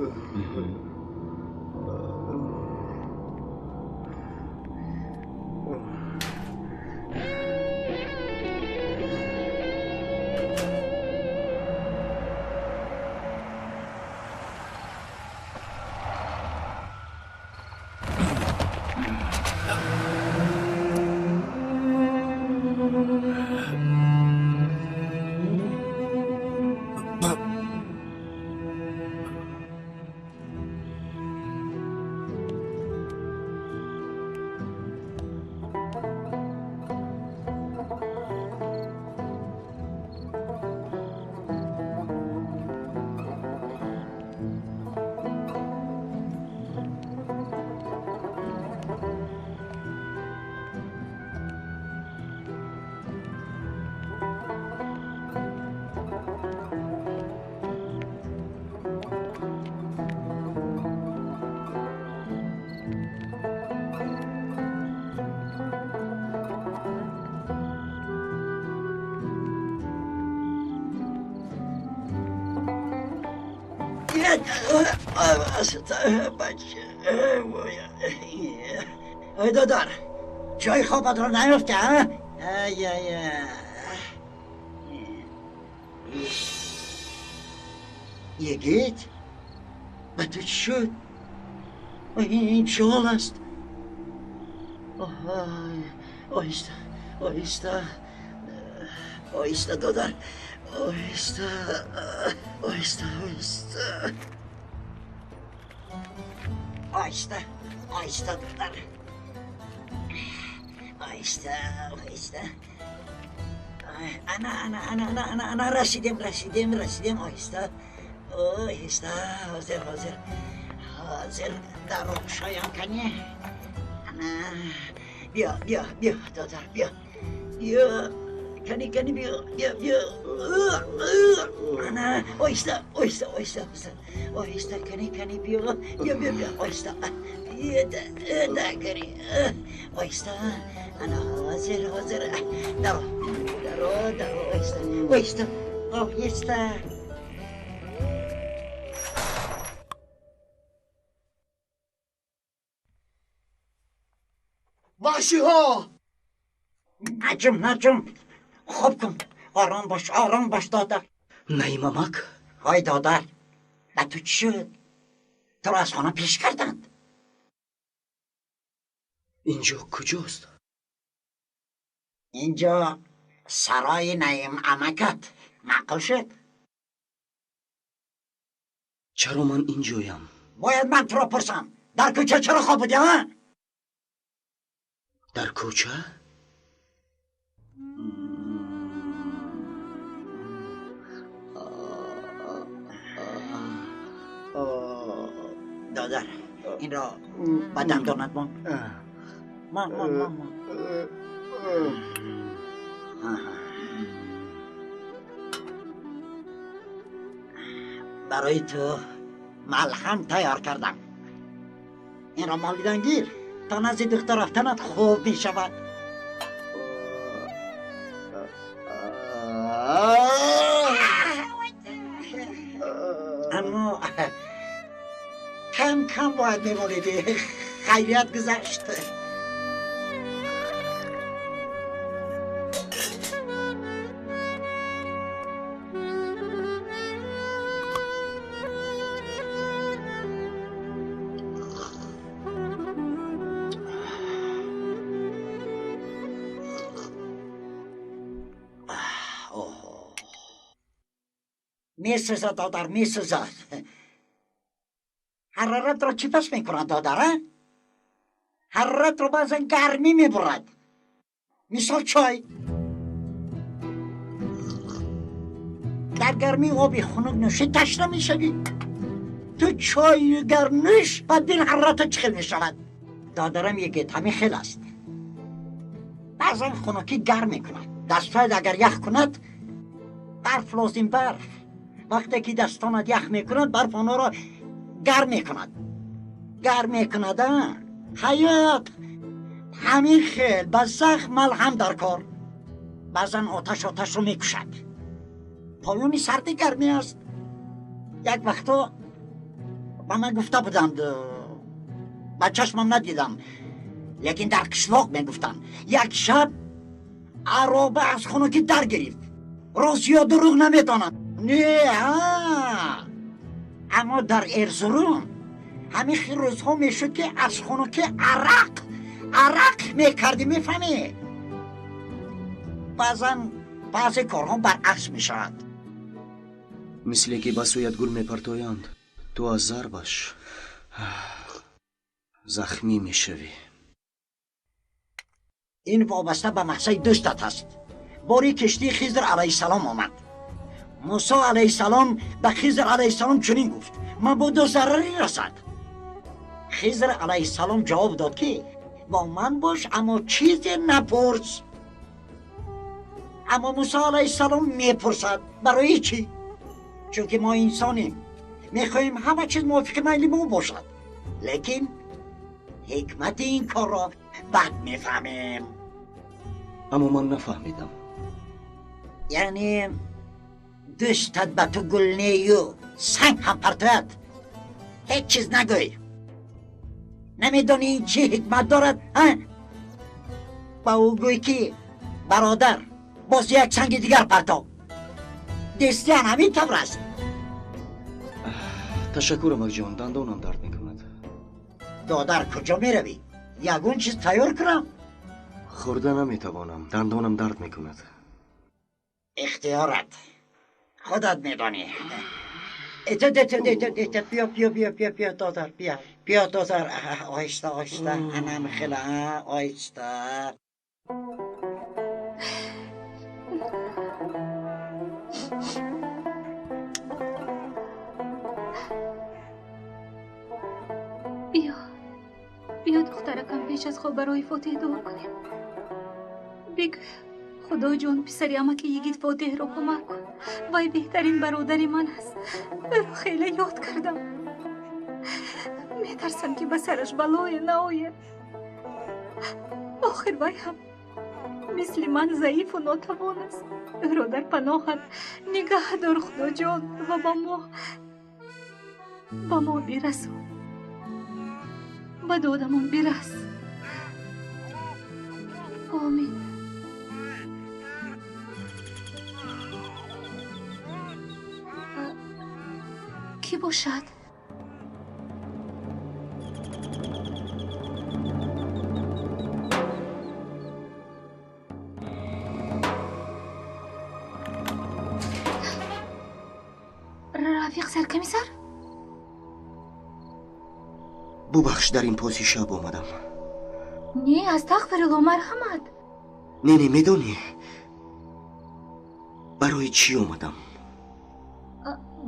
Ой, додар, ҷои хобатро наёфта, а? Йигит, ба ту чӣ шуд? Ин чӣ ҳол аст? Оҳиста, оҳиста, оҳиста, додар, оҳиста, оҳиста, оҳиста, оҳиста, оҳиста, додар, оҳиста, оҳиста. Ана, ана, ана, ана, ана, ана, расидем, расидем, расидем, оҳиста, оҳиста, ҳозир, ҳозир, ҳозир. Дарро кушоям кани. Биё, биё, биё, додар, биё. Биё, кани, кани, биё, биё, биё. Ана, оҳиста, оҳиста, оҳиста, оҳиста. Оҳиста, кани, кани, биё, биё, биё, биё, оҳиста. Да, кани. Оҳиста. Ана, ҳозир, ҳозир. Даро, даро, даро, оҳиста, оҳиста, оҳиста. وحشی‌ها! نجم نجم، خوب کن، آرام باش، آرام باش دادر. نعیم امک؟ های دادر، به تو چی شد؟ تو را از خانه پیش کردند. اینجا کجاست؟ اینجا سرای نعیم امکت. معقول شد؟ چرا من اینجایم؟ باید من تو را پرسم. در کوچه چرا خواب بودی ها؟ در کوچه؟ دادر، این را با دندانت مان. مان مان مان مان. برای تو ملهم تیار کردم. این را مالیدن گیر تا نزد دختر رفتنت خوب می شود. اما کم کم باید میمالیدی. خیریت گذشت. میسوزد دادر، میسوزد. حرارت را چی پس میکند دادر؟ حرارت را بعضا گرمی میبرد. مثال چای در گرمی آبی خنک نوشی تشنه میشوی. تو چای گرم نوش بعد بین حرارت چخل میشود. دادرم یکی همین خیل است. بعضا خنکی گرم میکند. دستایت اگر یخ کند برف لازم برف. وقتی که دستانت یخ میکند برف آنها را گرم میکند. گرم میکند. حیات همین خیل به زخم ملهم در کار. بعضا آتش آتش رو میکشد. پایان سردی گرمی است. یک وقتا به من گفته بودند، به چشمم ندیدم، لیکن در قشلاق میگفتند یک شب عرابه از خنکی در گرفت. راست یا دروغ نمیدانم. نه ها. اما در ارزروم همین خیلی روزها میشد که از خنکی عرق عرق میکردی. میفهمی؟ بعضا بعضی کارها برعکس میشود. مثل که به سویت گل میپرتویند، تو از ضربش زخمی میشوی. این وابسته به مقصد دوستت است. باری کشتی خضر علیه السلام آمد. موسی علیه السلام به خضر علیه السلام چنین گفت: مبادا ضرری رسد. خضر علیه السلام جواب داد که با من باش اما چیزی نپرس. اما موسی علیه السلام میپرسد. برای چی؟ چون که ما انسانیم، میخواهیم همه چیز موافق میل ما باشد، لیکن حکمت این کار را بد میفهمیم. اما من نفهمیدم. یعنی دوستت به تو گل نیو سنگ هم پرتوید، هیچ چیز نگوی. نمیدانی این چی حکمت دارد؟ ها؟ با او گوی که برادر باز یک سنگ دیگر پرتاب. دستیان همین طور است. تشکر امک جان، دندانم درد میکند. دادر کجا میروی؟ یگون چیز تیار کنم؟ خورده نمیتوانم، دندانم درد میکند. اختیارت، خودت میدانی. اتت اتت اتت اتت، بیا بیا بیا بیا بیا دادر، بیا بیا دادر. آهسته آهسته، انم خیلی آهسته. بیا. Пеш аз хоб барои Фотеҳ дуо кунем. Бигӯ, Худоҷон, писари амаки йигит Фотеҳро кӯмак кун. Вай беҳтарин бародари ман аст. Ӯро хеле ёд кардам. Метарсам, ки ба сараш балое наояд. Охир вай ҳам мисли ман заифу нотавон аст. Ӯро дар паноҳат нигаҳ дор, Худоҷон, ва ба мо бирасон. Ба додамон бирас. Омин. Кӣ бошад? Рафиқ саркамисар? Бубахш, дар ин поси шаб омадам. Не, астағфирулло, марҳамат. Не, не, медонӣ барои чӣ омадам?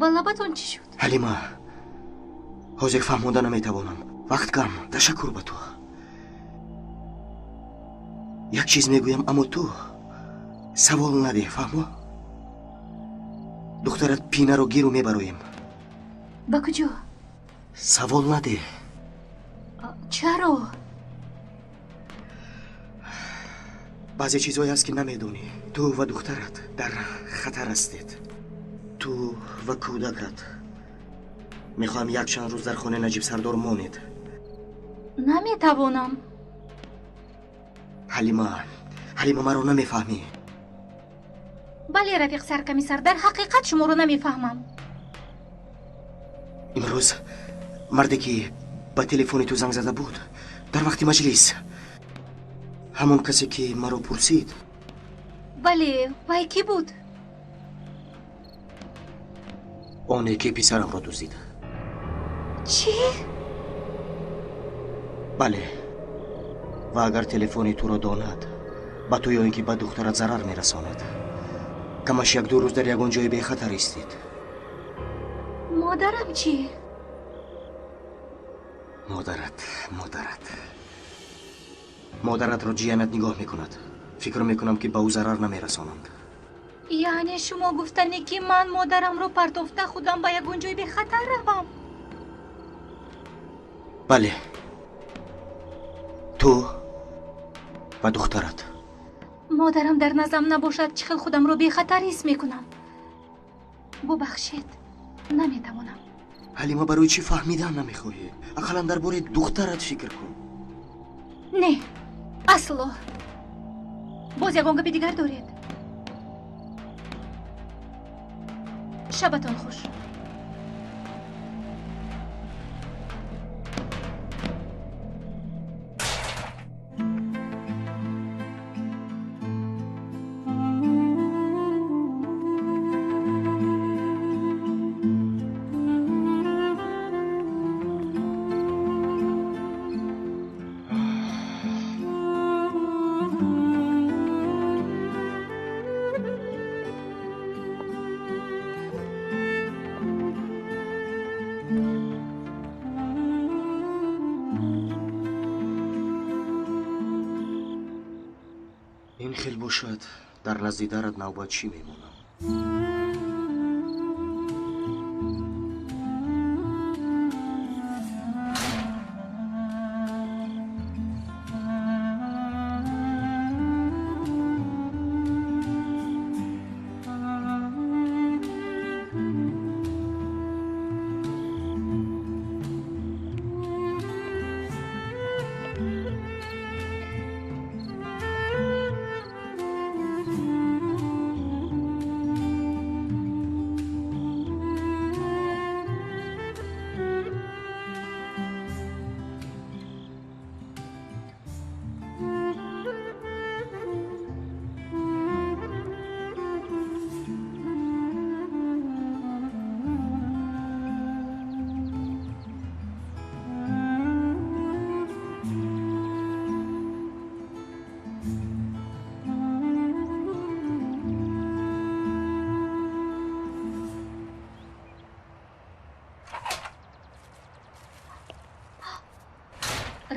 Ба лабатон чӣ шуд? Ҳалима, ҳозир фаҳмонда наметавонам. Вақт кам. Ташаккур ба ту. Як чиз мегӯям, аммо ту савол надеҳ, фаҳмо? Духтарат Пинаро гиру мебароем. Ба куҷо? Савол надеҳ. Чаро? Баъзе чизҳое ҳаст, ки намедонӣ. Ту ва духтарат дар хатар ҳастед. Ту ва кӯдакат. Мехоҳам якчанд рӯз дар хонаи Наҷиб Сардор монед. Наметавонам. Ҳалима, Ҳалима, маро намефаҳмӣ. Бале, рафиқ саркамисар, дар ҳақиқат шуморо намефаҳмам. Имрӯз марде, ки ба телефони ту занг зада буд дар вақти маҷлис, ҳамон касе, ки маро пурсид. Бале, вай кӣ буд? Оне, ки писарамро дуздид. Чӣ? Бале, ва агар телефони туро донад, ба ту ё ин ки ба духтарат зарар мерасонад. Камаш як-ду рӯз дар ягон ҷои бехатар истед. Модарам чӣ? Модарат, модарат, модаратро ҷиянат нигоҳ мекунад. Фикр мекунам, ки ба ӯ зарар намерасонанд. Яъне шумо гуфтанӣ, ки ман модарамро партофта худам ба ягон ҷои бехатар равам? Бале, ту ва духтарат. Модарам дар наздам набошад, чӣ хел худамро бехатар ҳис мекунам? Бубахшед, наметавонам. Ҳалима, барои чӣ фаҳмидан намехоҳӣ? Ақаллан дар бораи духтарат фикр кун. Не, асло. Боз ягон гапи дигар доред? Шабатон хуш. Ин хел бошад, дар назди дарат навбатчӣ мемонам.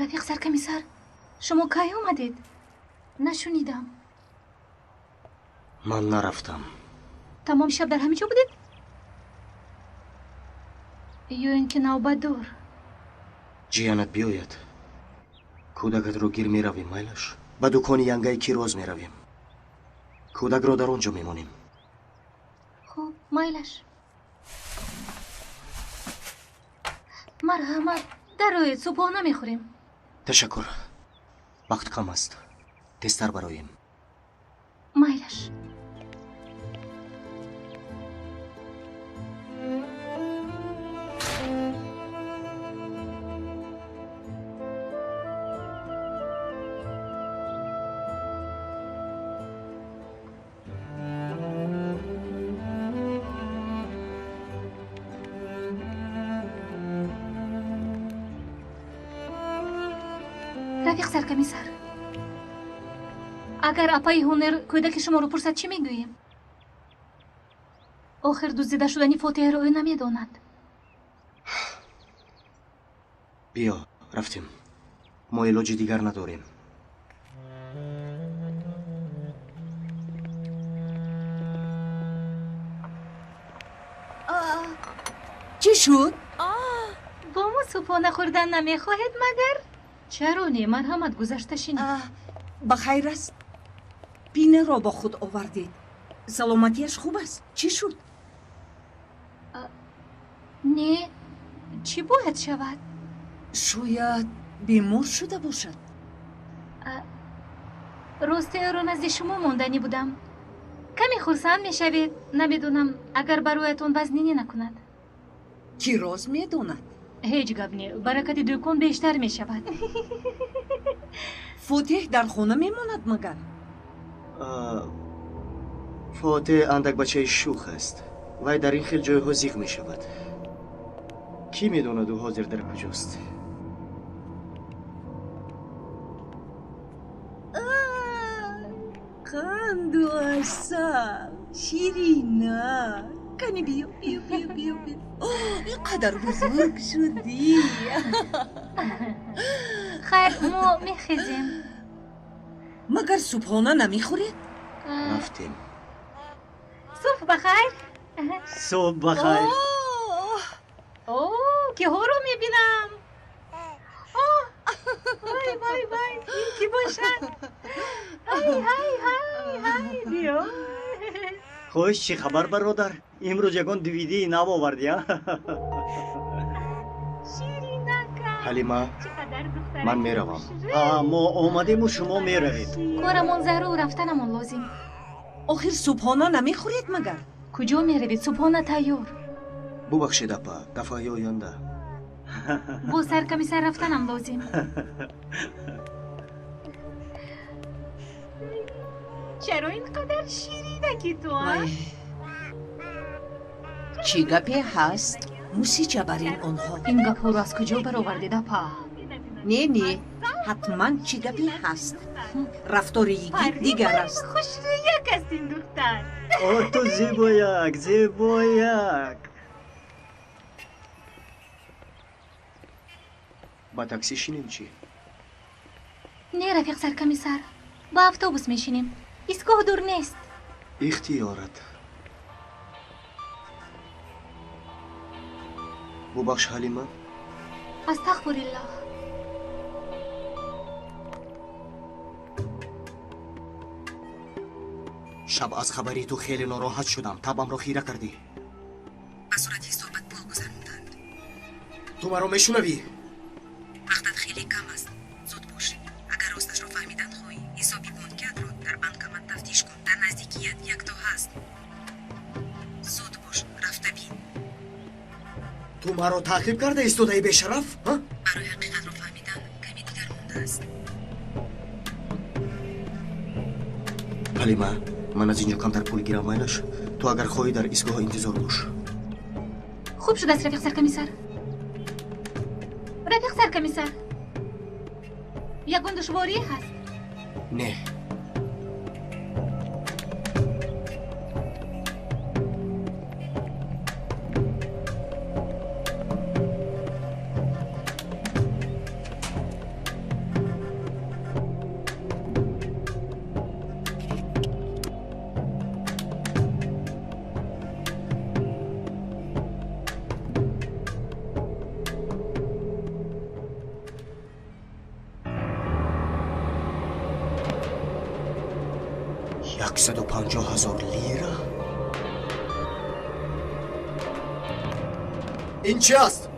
Рафиқ саркамисар, Шумо кай омадед? Нашунидам. Ман нарафтам. Тамоми шаб дар ҳамин ҷо будед? Ё ин ки навбатдор? Ҷиянат биёяд. Кӯдакатро гир меравем, майлаш? Ба дукони янгаи Кироз меравем. Кӯдакро дар он ҷо мемонем. Хуб, майлаш. Марҳамат, дароед, субҳона мехӯрем. Ташаккур. Вақт кам аст. Тезтар бароем. Майлаш. Рафиқ саркомиссар, агар апаи Ҳунер кӯдаки шуморо пурсад, чӣ мегӯем? Охир дуздида шудани Фотиҳаро ӯ намедонад. Биё, рафтем. Мо илоҷи дигар надорем. Чӣ шуд? Бо мо субҳона хӯрдан намехоҳед магар? Чаро не? Марҳамат, гузашта шинед. Ба хайр аст. Пинаро бо худ овардед. Саломатиаш хуб аст? Чӣ шуд? Не, чӣ бояд шавад? Шояд бемор шуда бошад. Рости ӯро назди шумо монданӣ будам. Каме хурсанд мешавед, намедонам, агар бароятон вазнинӣ накунад. Кӣ роз медонад? Ҳеҷ гап не, баракати дӯкон бештар мешавад. Фотиҳ дар хона мемонад магар? Фотиҳ андак бачаи шӯх аст. Вай дар ин хел ҷойҳо зиқ мешавад. Кӣ медонад ӯ ҳозир дар куҷост? Қанду асал, ширина. Кани биё, биё, биё, биё, биё. Ин қадар бузург шудӣ. Хайр, мо мехезем. Магар субҳона намехӯред? Рафтем. Субҳ ба хайр. Субҳ ба хайр. О, киҳоро мебинам. Вай, вай, вай, ин ки бошад? Ҳай, ҳай, ҳай, ҳай, биё. Хуш, чӣ хабар, бародар? Имрӯз ягон дивидии нав овардӣ, а? Ширинака. Ҳалима, ман меравам. Мо омадему шумо меравед. Корамон зарур, рафтанамон лозим. Охир субҳона намехӯред магар? Куҷо меравед? Субҳона тайёр. Бубахшед, апа, дафъаи оянда. Бо саркомиссар рафтанам лозим. Чаро ин қадар ширинаки ту, а? Чӣ гапе ҳаст? Мусича бар ин онҳо. Ин гапҳоро аз куҷо баровардед, апа? Не, не, ҳатман чӣ гапе ҳаст. Рафтори йигит дигар аст. Хушрӯяк аст ин духтар. О, ту зебояк, зебояк. Ба такси шинем чӣ? Не, рафиқ саркомиссар, ба автобус мешинем. Истгоҳ дур нест. Ихтиёрат. Бубахш, Ҳалима. Астағфируллоҳ. Шаб аз хабари ту хеле нороҳат шудам. Табамро хира кардӣ. Ба сурати ҳисобат пул гузаронданд. Ту маро мешунавӣ? Вақтат хеле кам аст. Зуд бош. Агар росташро фаҳмидан хоҳӣ, ҳисоби бонкиатро дар банкомат тафтиш кун. Дар наздикият якто ҳаст. Зуд бош, рафта бин. Ту маро таъқиб карда истодаи бешараф? Барои ҳақиқатро фаҳмидан каме дигар мондааст. Ҳалима, ман аз ин ҷо камтар пул гирам, майлаш? Ту агар хоҳӣ дар истгоҳ интизор бош. Хуб шудааст, рафиқ саркомиссар. Рафиқ саркомиссар, ягон душворӣ ҳаст? Не. 150,000 лира? Ин чӣ аст?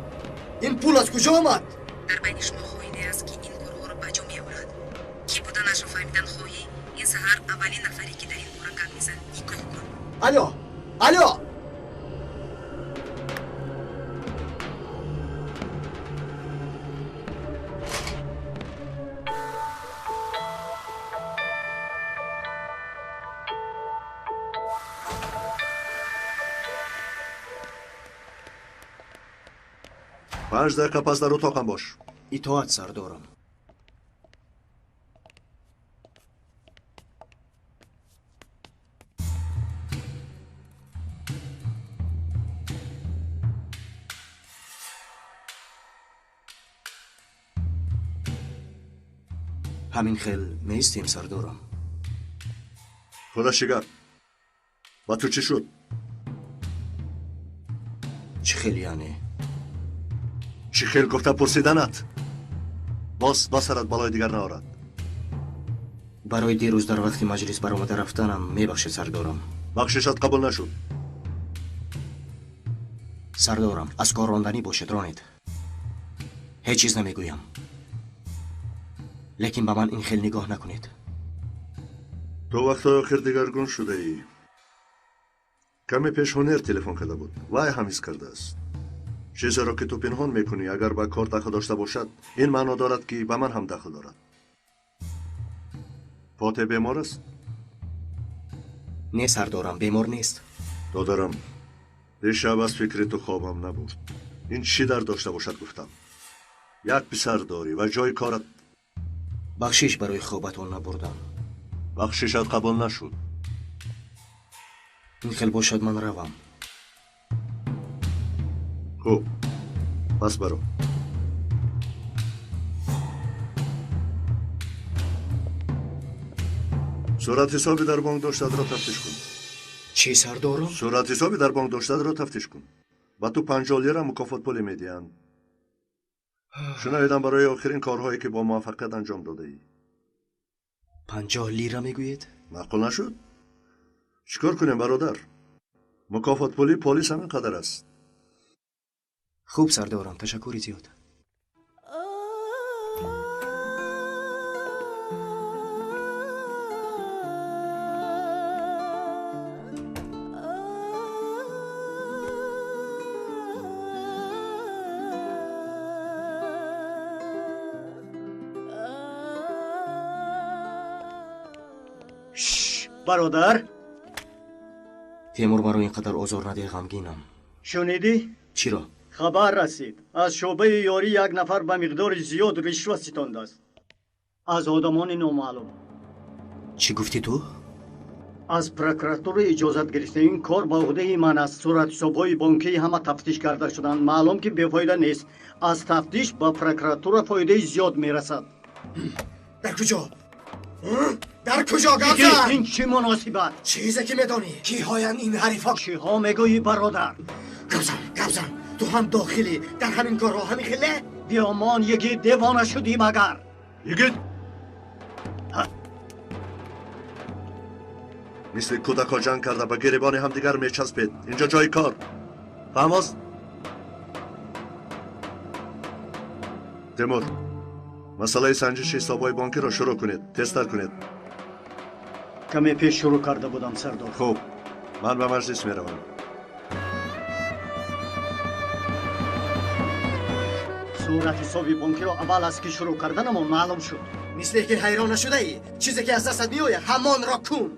Ин пул аз куҷо омад? Дар байни шумо хоине аст, ки ин корҳоро ба ҷо меорад. Кӣ буданашро фаҳмидан хоҳӣ, ин саҳар аввалин нафаре, ки дар ин бора гап мезад, нигоҳ кун. Алё! Алё! Панҷ дақиқа пас дар утоқам бош. Итоат, сардорам. Ҳамин хел меистем, сардорам. Худо чӣ гап? Ба ту чӣ шуд? Чӣ хел яъне? Чӣ хел гуфта пурсиданат? Боз ба сарат балои дигар наорад. Барои дирӯз дар вақти маҷлис баромада рафтанам мебахшед, сардорам. Бахшишат қабул нашуд. Сардорам, аз кор ронданӣ бошед, ронед. Ҳеҷ чиз намегӯям. Лекин ба ман ин хел нигоҳ накунед. Ту вақтҳои охир дигаргун шудаӣ. Каме пеш Ҳунер телефон карда буд. Вай ҳам ҳис кардааст. Чизеро ки ту пинҳон мекунӣ, агар ба кор дахл дошта бошад, ин маъно дорад, ки ба ман ҳам дахл дорад. Фотеҳ бемор аст? Не, сардорам, бемор нест. Додарам, дишаб аз фикри ту хобам набурд. Ин чӣ дар дошта бошад гуфтам. Як писар дорӣ ва ҷои корат. Бахшиш барои хобатон набурдам. Бахшишат қабул нашуд. Ин хел бошад, ман равам. Хуб, пас баро. Суратҳисоби дар бонк доштаатро тафтиш кун. Чӣ, сардорам? Суратҳисоби дар бонк доштаатро тафтиш кун. Ба ту 50 лира мукофотпуле медиҳанд. Шунавидам барои охирин корҳое, ки бо муваффақият анҷом додаӣ. 50 лира мегӯед? Маъқул нашуд? Чӣ кор кунем, бародар? Мукофотпули полис ҳамин қадар аст. Хуб, сардорам, ташаккури зиёд. Бародар. Темур, маро ин қадар озор надиҳ, ғамгинам. Шунидӣ? Чиро? Хабар расид. Аз шӯъбаи ёрӣ як нафар ба миқдори зиёд ришва ситондааст. Аз одамони номаълум. Чӣ гуфтӣ ту? Аз прокуратура иҷозат гирифта. Ин кор ба уҳдаи ман аст. Суратҳисобҳои бонкии ҳама тафтиш карда шуданд. Маълум, ки бефоида нест. Аз тафтиш ба прокуратура фоидаи зиёд мерасад. Дар куҷо? Дар куҷо гап зад? Ин чӣ муносибат? Чизе ки медонӣ. Киҳоянд ин ҳарифҳо? Чиҳо мегӯӣ, бародар? Гап зан, гап зан. Ту ҳам дохилӣ дар ҳамин корҳо, ҳамин хеле? Биёмон, йигит, девона шудӣ магар? Йигит! Мисли кӯдакҳо ҷанг карда ба гиребони ҳамдигар мечаспед. Инҷо ҷои кор. Фаҳм аст? Темур, масъалаи санҷиши ҳисобҳои бонкиро шурӯъ кунед. Тезтар кунед. Каме пеш шурӯъ карда будам, сардор. Хуб, ман ба маҷлис меравам. Суратҳисоби бонкиро аввал аз ки шурӯъ карданамон маълум шуд. Мисле ки ҳайрон нашудаӣ. Чизе ки аз дастат меояд, ҳамонро кун.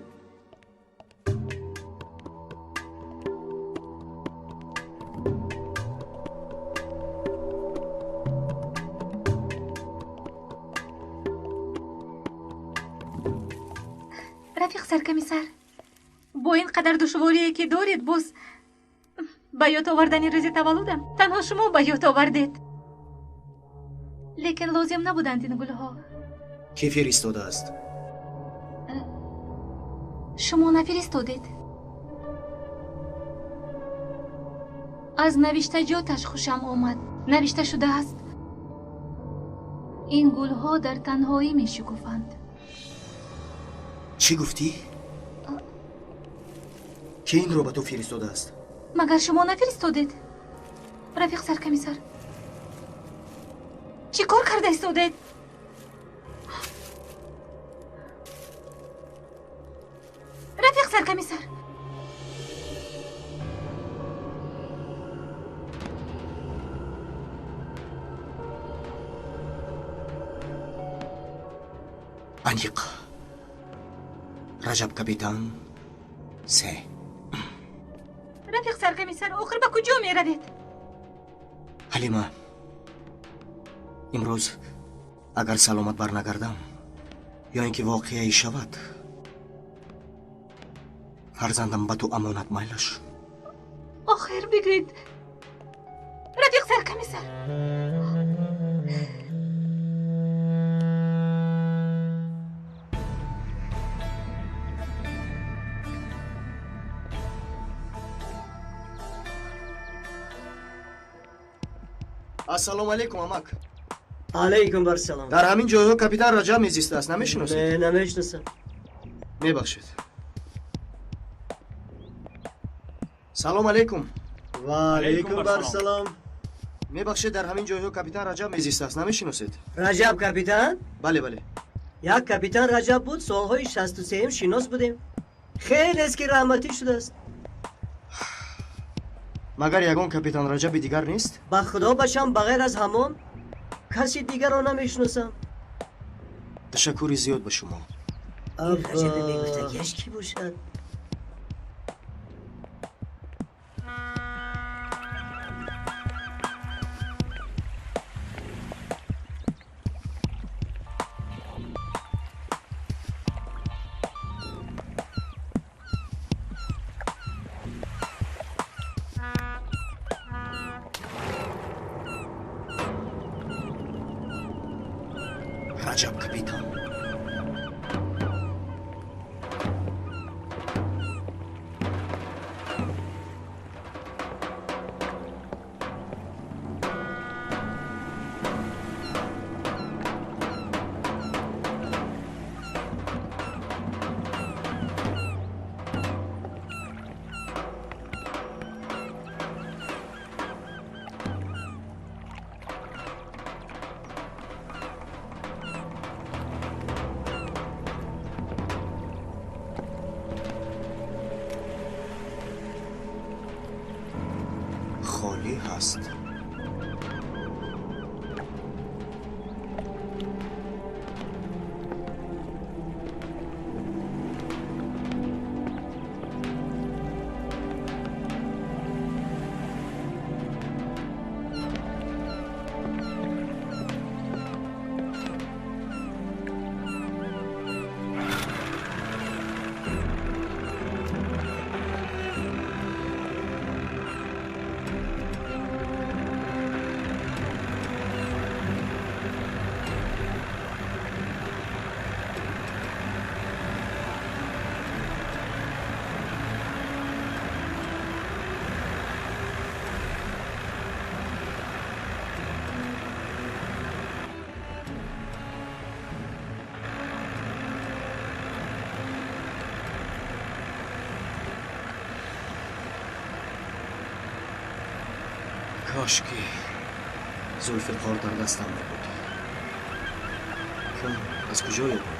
Рафиқ саркомиссар, бо ин қадар душворие, ки доред, боз ба ёд овардани рӯзи таваллудам танҳо шумо ба ёд овардед. Лекин лозим набуданд ин гулҳо. Кӣ фиристодааст? Шумо нафиристодед. Аз навиштаҷоташ хушам омад. Навишта шудааст: ин гулҳо дар танҳоӣ мешукуфанд. Чӣ гуфтӣ? Ки инро ба ту фиристодааст? Магар шумо нафиристодед? Рафиқ саркомиссар, чӣ кор карда истодед? Рафиқ саркомиссар, аниқ Раҷаб капитан се. Рафиқ саркомиссар, охир ба куҷо меравед? Ҳалима, имрӯз агар саломат барнагардам ё ин ки воқеае шавад, фарзандам ба ту амонат, майлаш. Охир бигӯед, рафиқ саркомиссар. Ассалому алайкум, амак. Алайкум барсалом. Дар ҳамин ҷойҳо капитан Раҷаб мезистааст, намешиносед? Не, намешиносам. Мебахшед. Салом алайкум. Ва алайкум барсалом. Мебахшед, дар ҳамин ҷойҳо капитан Раҷаб мезистааст, намешиносед? Раҷаб капитан? Бале, бале. Як капитан Раҷаб буд, солҳои 63 шинос будем. Хелест ки раҳматӣ шудааст. Магар ягон капитан Раҷаби дигар нест? Ба худо бачам, ба ғайр аз ҳамон каси дигарро намешиносам. Ташаккури зиёд ба шумо. Раҷаби мегуфтагиаш кӣ бошад? Раҷаб капитан. Холӣ ҳаст. Кош ки Зулфиқор дар дастам мебуд. Аз куҷо ёбам?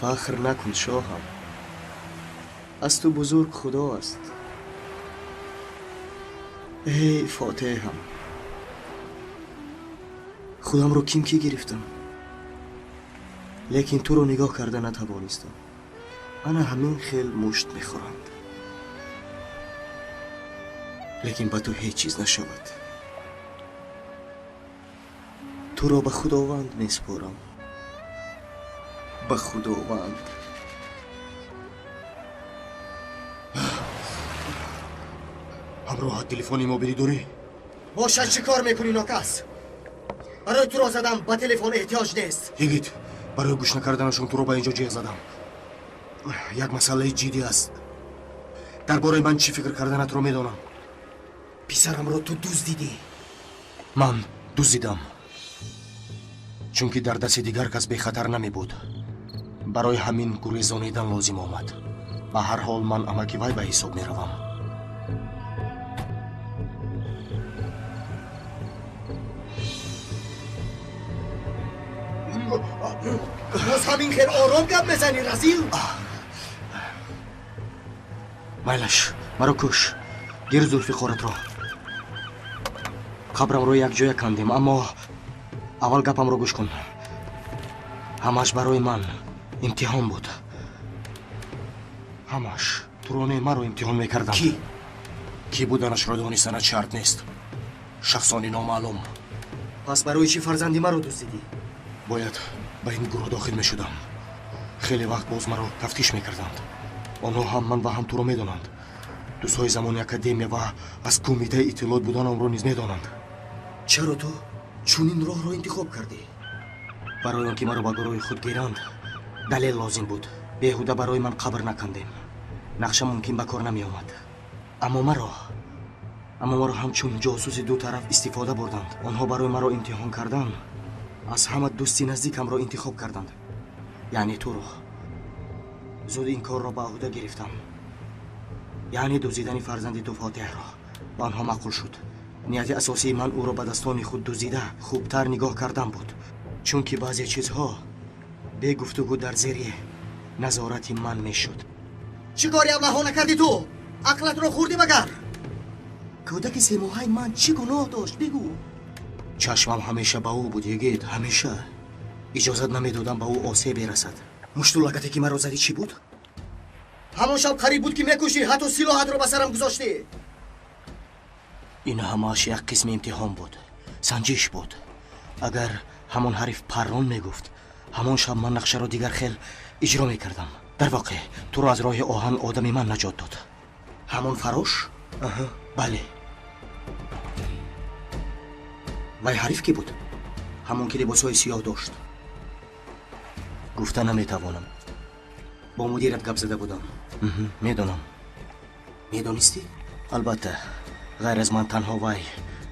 Фахр накун шоҳам. Аз ту бузург Худо аст. Эй Фотеҳам, худамро ким ки гирифтам, лекин туро нигоҳ карда натавонистам. Ана ҳамин хел мушт мехӯранд. Лекин ба ту ҳеҷ чиз нашавад. Туро ба Худованд месупорам. Ба Худованд. Ҳамроҳат телефони мобилӣ дорӣ? Бошад, чӣ кор мекунӣ, нокас? Барои туро задам, ба телефон эҳтиёҷ нест. Йигит, барои гӯш накарданашон туро ба инҷо ҷеғ задам. Як масъалаи ҷиддӣ аст. Дар бораи ман чӣ фикр карданатро медонам. Писарамро ту дуздидӣ. Ман дуздидам, чунки дар дасти дигар кас бехатар намебуд. Барои ҳамин гурезонидан лозим омад. Ба ҳар ҳол ман амаки вай ба ҳисоб меравам. Боз ҳамин хел ором гап мезанӣ, разил? Майлаш, маро куш. Гир Зулфиқоратро. Қабрамро якҷоя кандем, аммо аввал гапамро гӯш кун. Ҳамаш барои ман имтиҳон буд. Ҳамаш туро не, маро имтиҳон мекарданд. Кӣ? Кӣ буданашро донистанат шарт нест. Шахсони номаълум. Пас барои чӣ фарзанди маро дуздидӣ? Бояд ба ин гурӯҳ дохил мешудам. Хеле вақт боз маро тафтиш мекарданд. Онҳо ҳам ман ва ҳам туро медонанд. Дӯстҳои замони академия ва аз кумитаи иттилоот буданамро низ медонанд. Чаро ту чунин роҳро интихоб кардӣ? Барои он ки маро ба гурӯҳи худ гиранд, далел лозим буд. Беҳуда барои ман қабр накандем. Нақша мумкин ба кор намеомад. Аммо маро ҳамчун ҷосуси ду тараф истифода бурданд. Онҳо барои маро имтиҳон кардан аз ҳама дӯсти наздикамро интихоб карданд, яъне туро. Зуд ин корро ба ӯҳда гирифтам, яъне дуздидани фарзанди ту Фотеҳро. Ба онҳо маъқул шуд. Нияти асосии ман ӯро ба дастони худ дуздида хубтар нигоҳ кардан буд, чунки баъзе чизҳо бе гуфтугӯ дар зери назорати ман мешуд. Чӣ кори аблаҳона кардӣ ту? Ақлатро хӯрдӣ магар? Кӯдаки семоҳаи ман чӣ гуноҳ дошт? Бигӯ. Чашмам ҳамеша ба ӯ буд, Йигит, ҳамеша. Иҷозат намедодам ба ӯ осеб берасад. Мушту лагате ки маро задӣ чӣ буд? Ҳамон шаб қариб буд ки мекушӣ, ҳатто силоҳатро ба сарам гузоштӣ. Ин ҳамааш як қисми имтиҳон буд, санҷиш буд. Агар ҳамон ҳариф паррон мегуфт, ҳамон шаб ман нақшаро дигар хел иҷро мекардам. Дар воқеъ туро аз роҳи оҳан одами ман наҷот дод. Ҳамон фарош? Аҳа, бале. Вай ҳариф кӣ буд? Ҳамон ки либосҳои сиёҳ дошт. Гуфта наметавонам. Бо мудират гап зада будам. Медонам. Медонистӣ? Албатта, ғайр аз ман танҳо вай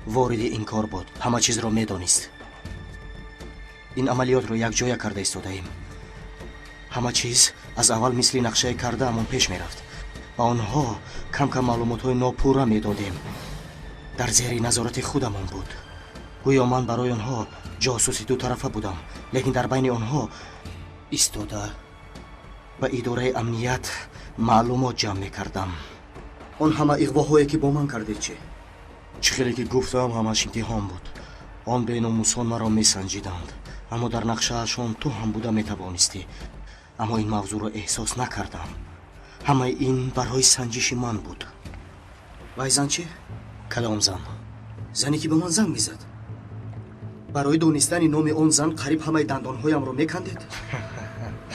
вориди ин кор буд. Ҳама чизро медонист. Ин амалиётро якҷоя карда истодаем. Ҳама чиз аз аввал мисли нақшаи кардаамон пеш мерафт. Ба онҳо кам-кам маълумотҳои нопурра медодем. Дар зери назорати худамон буд. Гӯё ман барои онҳо ҷосуси дутарафа будам, лекин дар байни онҳо истода ба идораи амният маълумот ҷамъ мекардам. Он ҳама иғвоҳое ки бо ман кардед чӣ? Чӣ хеле ки гуфтам, ҳамаш имтиҳон буд. Он беномусон маро месанҷиданд, аммо дар нақшаашон ту ҳам буда метавонистӣ. Аммо ин мавзӯъро эҳсос накардам. Ҳамаи ин барои санҷиши ман буд. Вай зан чӣ? Кадом зан? Зане ки ба ман занг мезад. Барои донистани номи он зан қариб ҳамаи дандонҳоямро мекандед?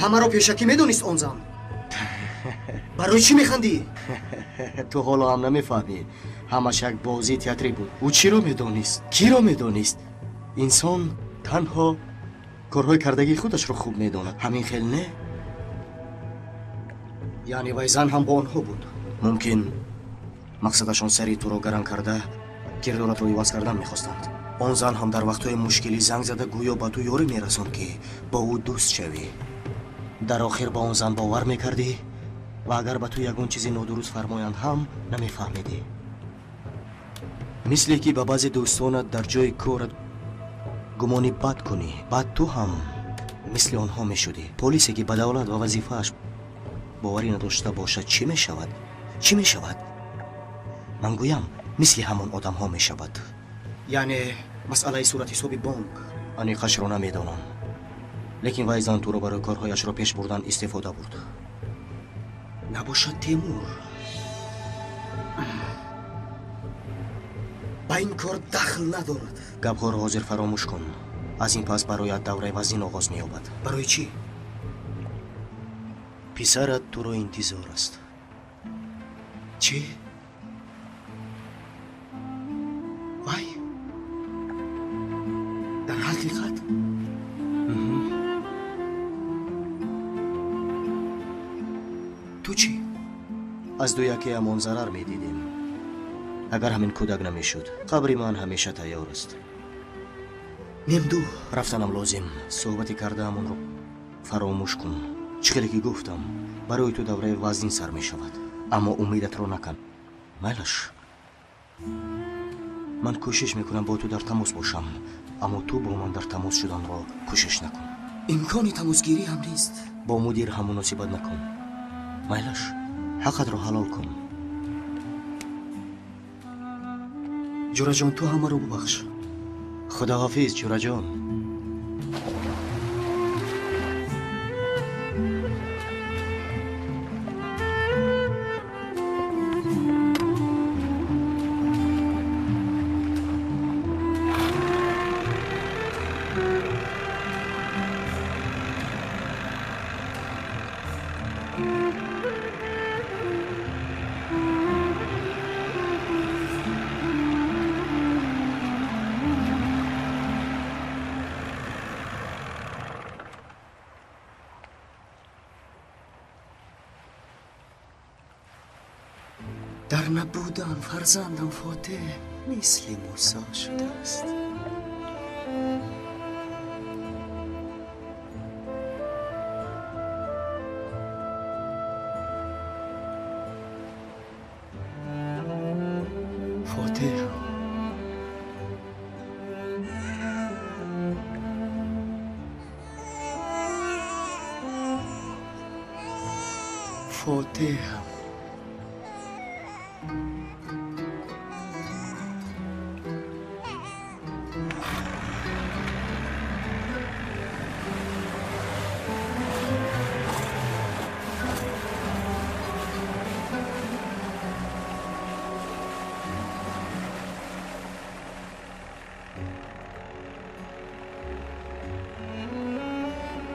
Ҳамаро пешакӣ медонист он зан? Барои чӣ механдӣ? Ту ҳоло ҳам намефаҳмӣ. Ҳамаш як бозии театрӣ буд. Ӯ чиро медонист? Киро медонист? Инсон танҳо корҳои кардагии худашро хуб медонад. Ҳамин хел не? Яъне вай зан ҳам бо онҳо буд? Мумкин мақсадашон сари туро гаран карда кирдоратро иваз кардан мехостанд. Он зан ҳам дар вақтҳои мушкилӣ занг зада гӯё ба ту ёрӣ мерасонд, ки бо ӯ дӯст шавӣ. Дар охир ба он зан бовар мекардӣ ва агар ба ту ягон чизи нодуруст фармоянд ҳам намефаҳмидӣ. Мисле ки ба баъзе дӯстонат дар ҷои корат гумони бад кунӣ, баъд ту ҳам Мисли онҳо мешудӣ. Полисе ки ба давлат ва вазифааш боварӣ надошта бошад, чӣ мешавад? Чӣ мешавад? Ман гӯям, мисли ҳамон одамҳо мешавад. Яъне масъалаи суратҳисоби бонк. Аниқашро намедонам, лекин вай зан туро барои корҳояшро пеш бурдан истифода бурд. Набошад Темур ба ин кор дахл надорад. Гапҳоро ҳозир фаромӯш кун. Аз ин пас бароят давраи вазнин оғоз меёбад. Барои чӣ? Писарат туро интизор аст. Чӣ? Вай? Дар ҳақиқат? Ту чӣ? Аз ду якеамон зарар медидем. Агар ҳамин кӯдак намешуд, қабри ман ҳамеша тайёр аст. Мемду, рафтанам лозим. Суҳбати кардаамонро фаромӯш кун. Чӣ хеле ки гуфтам, барои ту давраи вазнин сар мешавад. Аммо умедатро накан. Майлаш. Ман кӯшиш мекунам бо ту дар тамос бошам, аммо ту бо ман дар тамос шуданро кӯшиш накун. Имкони тамосгирӣ ҳам нест. Бо мудир ҳам муносибат накун. Майлаш, ҳаққатро ҳалол кун. Ҷураҷон, ту ҳамаро бубахш. Худоҳофиз, Ҷураҷон. Дар набудан фарзандам Фотеҳ мисли Мусо шудааст. Фотеҳ Фотеҳам.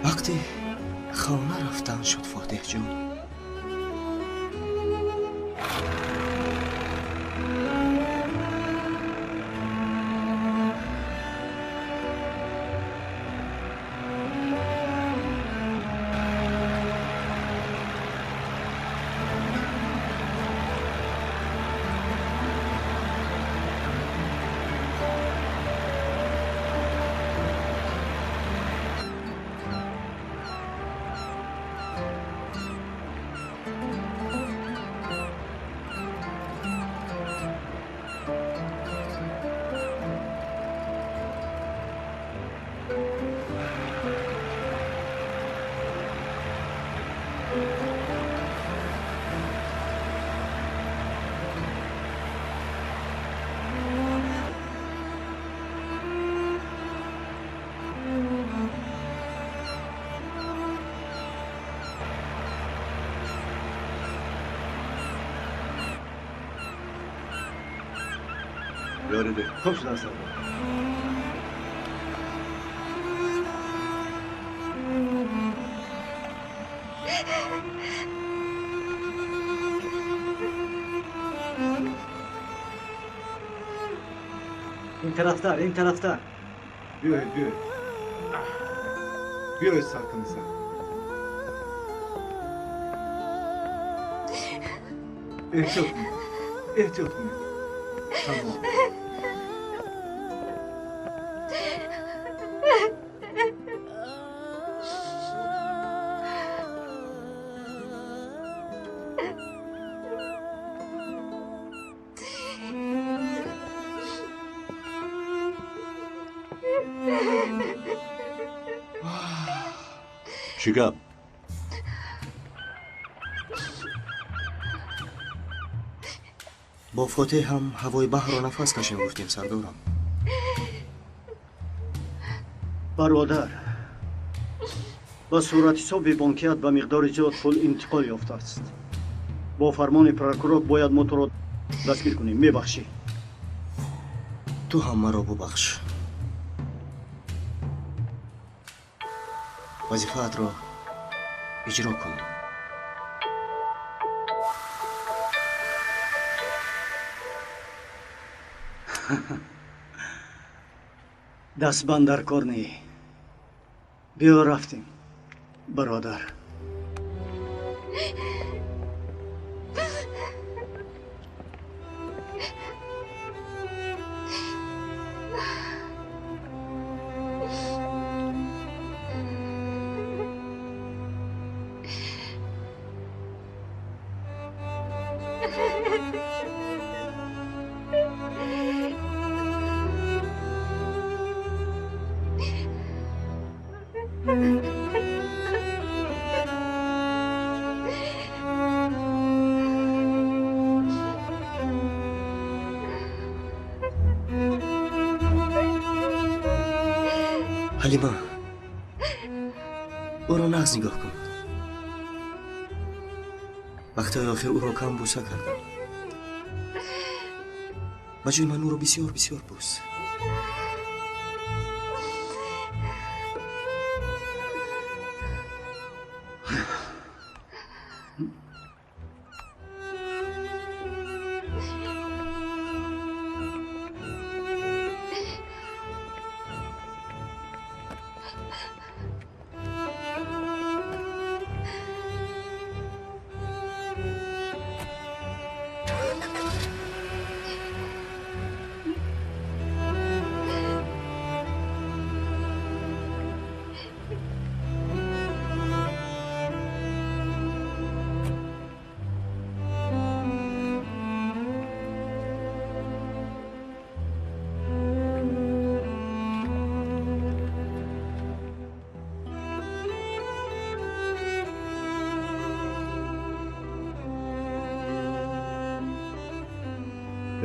Вақти хона рафтан шуд, Фотеҳҷон. Ёриде, хуб шудан савдо. Ин тарафтар, ин тарафтар. Биёед, биёед. Биёед сар кунед сар. Эҳтиёт кунед. Эҳтиёт кунед. Тамом. Чӣ гап? Бо Фотеҳ ҳам ҳавои баҳрро нафас кашем гуфтем, сардорам. Бародар, ба суратҳисоби бонкият ба миқдори зиёд пул интиқол ёфтааст. Бо фармони прокурор бояд мо туро дастгир кунем. Мебахшӣ. Ту ҳам маро бубахш. Вазифаатро иҷро кун. Дастбанд дар кор не. Биё рафтем, бародар. Ҳалима, ӯро нағз нигоҳ кун. Вақтҳои охир ӯро кам бӯса кардам. Ба ҷои ман ӯро бисёр бисёр бӯс.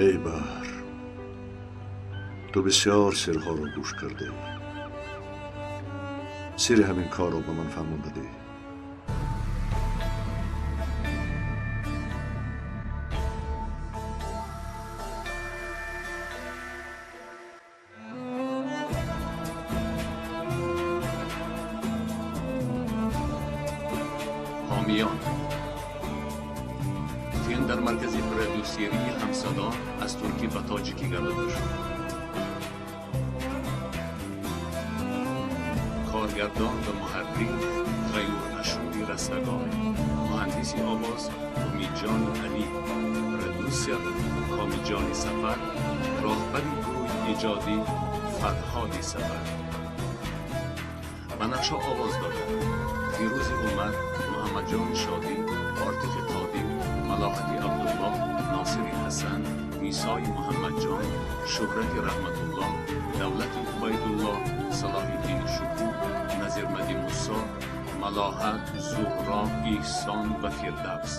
Эй баҳр, ту бисёр сирҳоро гӯш кардӣ. Сири ҳамин корро ба ман фаҳмонда деҳ. ҳомиён филм дар маркази продюсерии ҳамсадо аз туркӣ ба тоҷикӣ гардонида шуд. Коргардон ва муҳаррир Ғаюр Ашури Растагор, муҳандиси овоз Умидҷони Алӣ, продюсер Комиҷони Сафар, роҳбари гурӯҳи эҷодӣ Фарҳоди Сафар. Ба нақшҳо овоз доданд Фирӯзи Умар, Муҳаммадҷони Шодӣ, Ортиқи Қодир, Малоҳати Абдуллоҳ, Носири Ҳасан, Мисои Муҳаммадҷон, Шӯҳрати Раҳматуллоҳ, Давлати Убайдуллоҳ, Салоҳиддини Шукур, Назирмади Мусо, Малоҳат, Зуҳро, Эҳсон ва Фирдавс.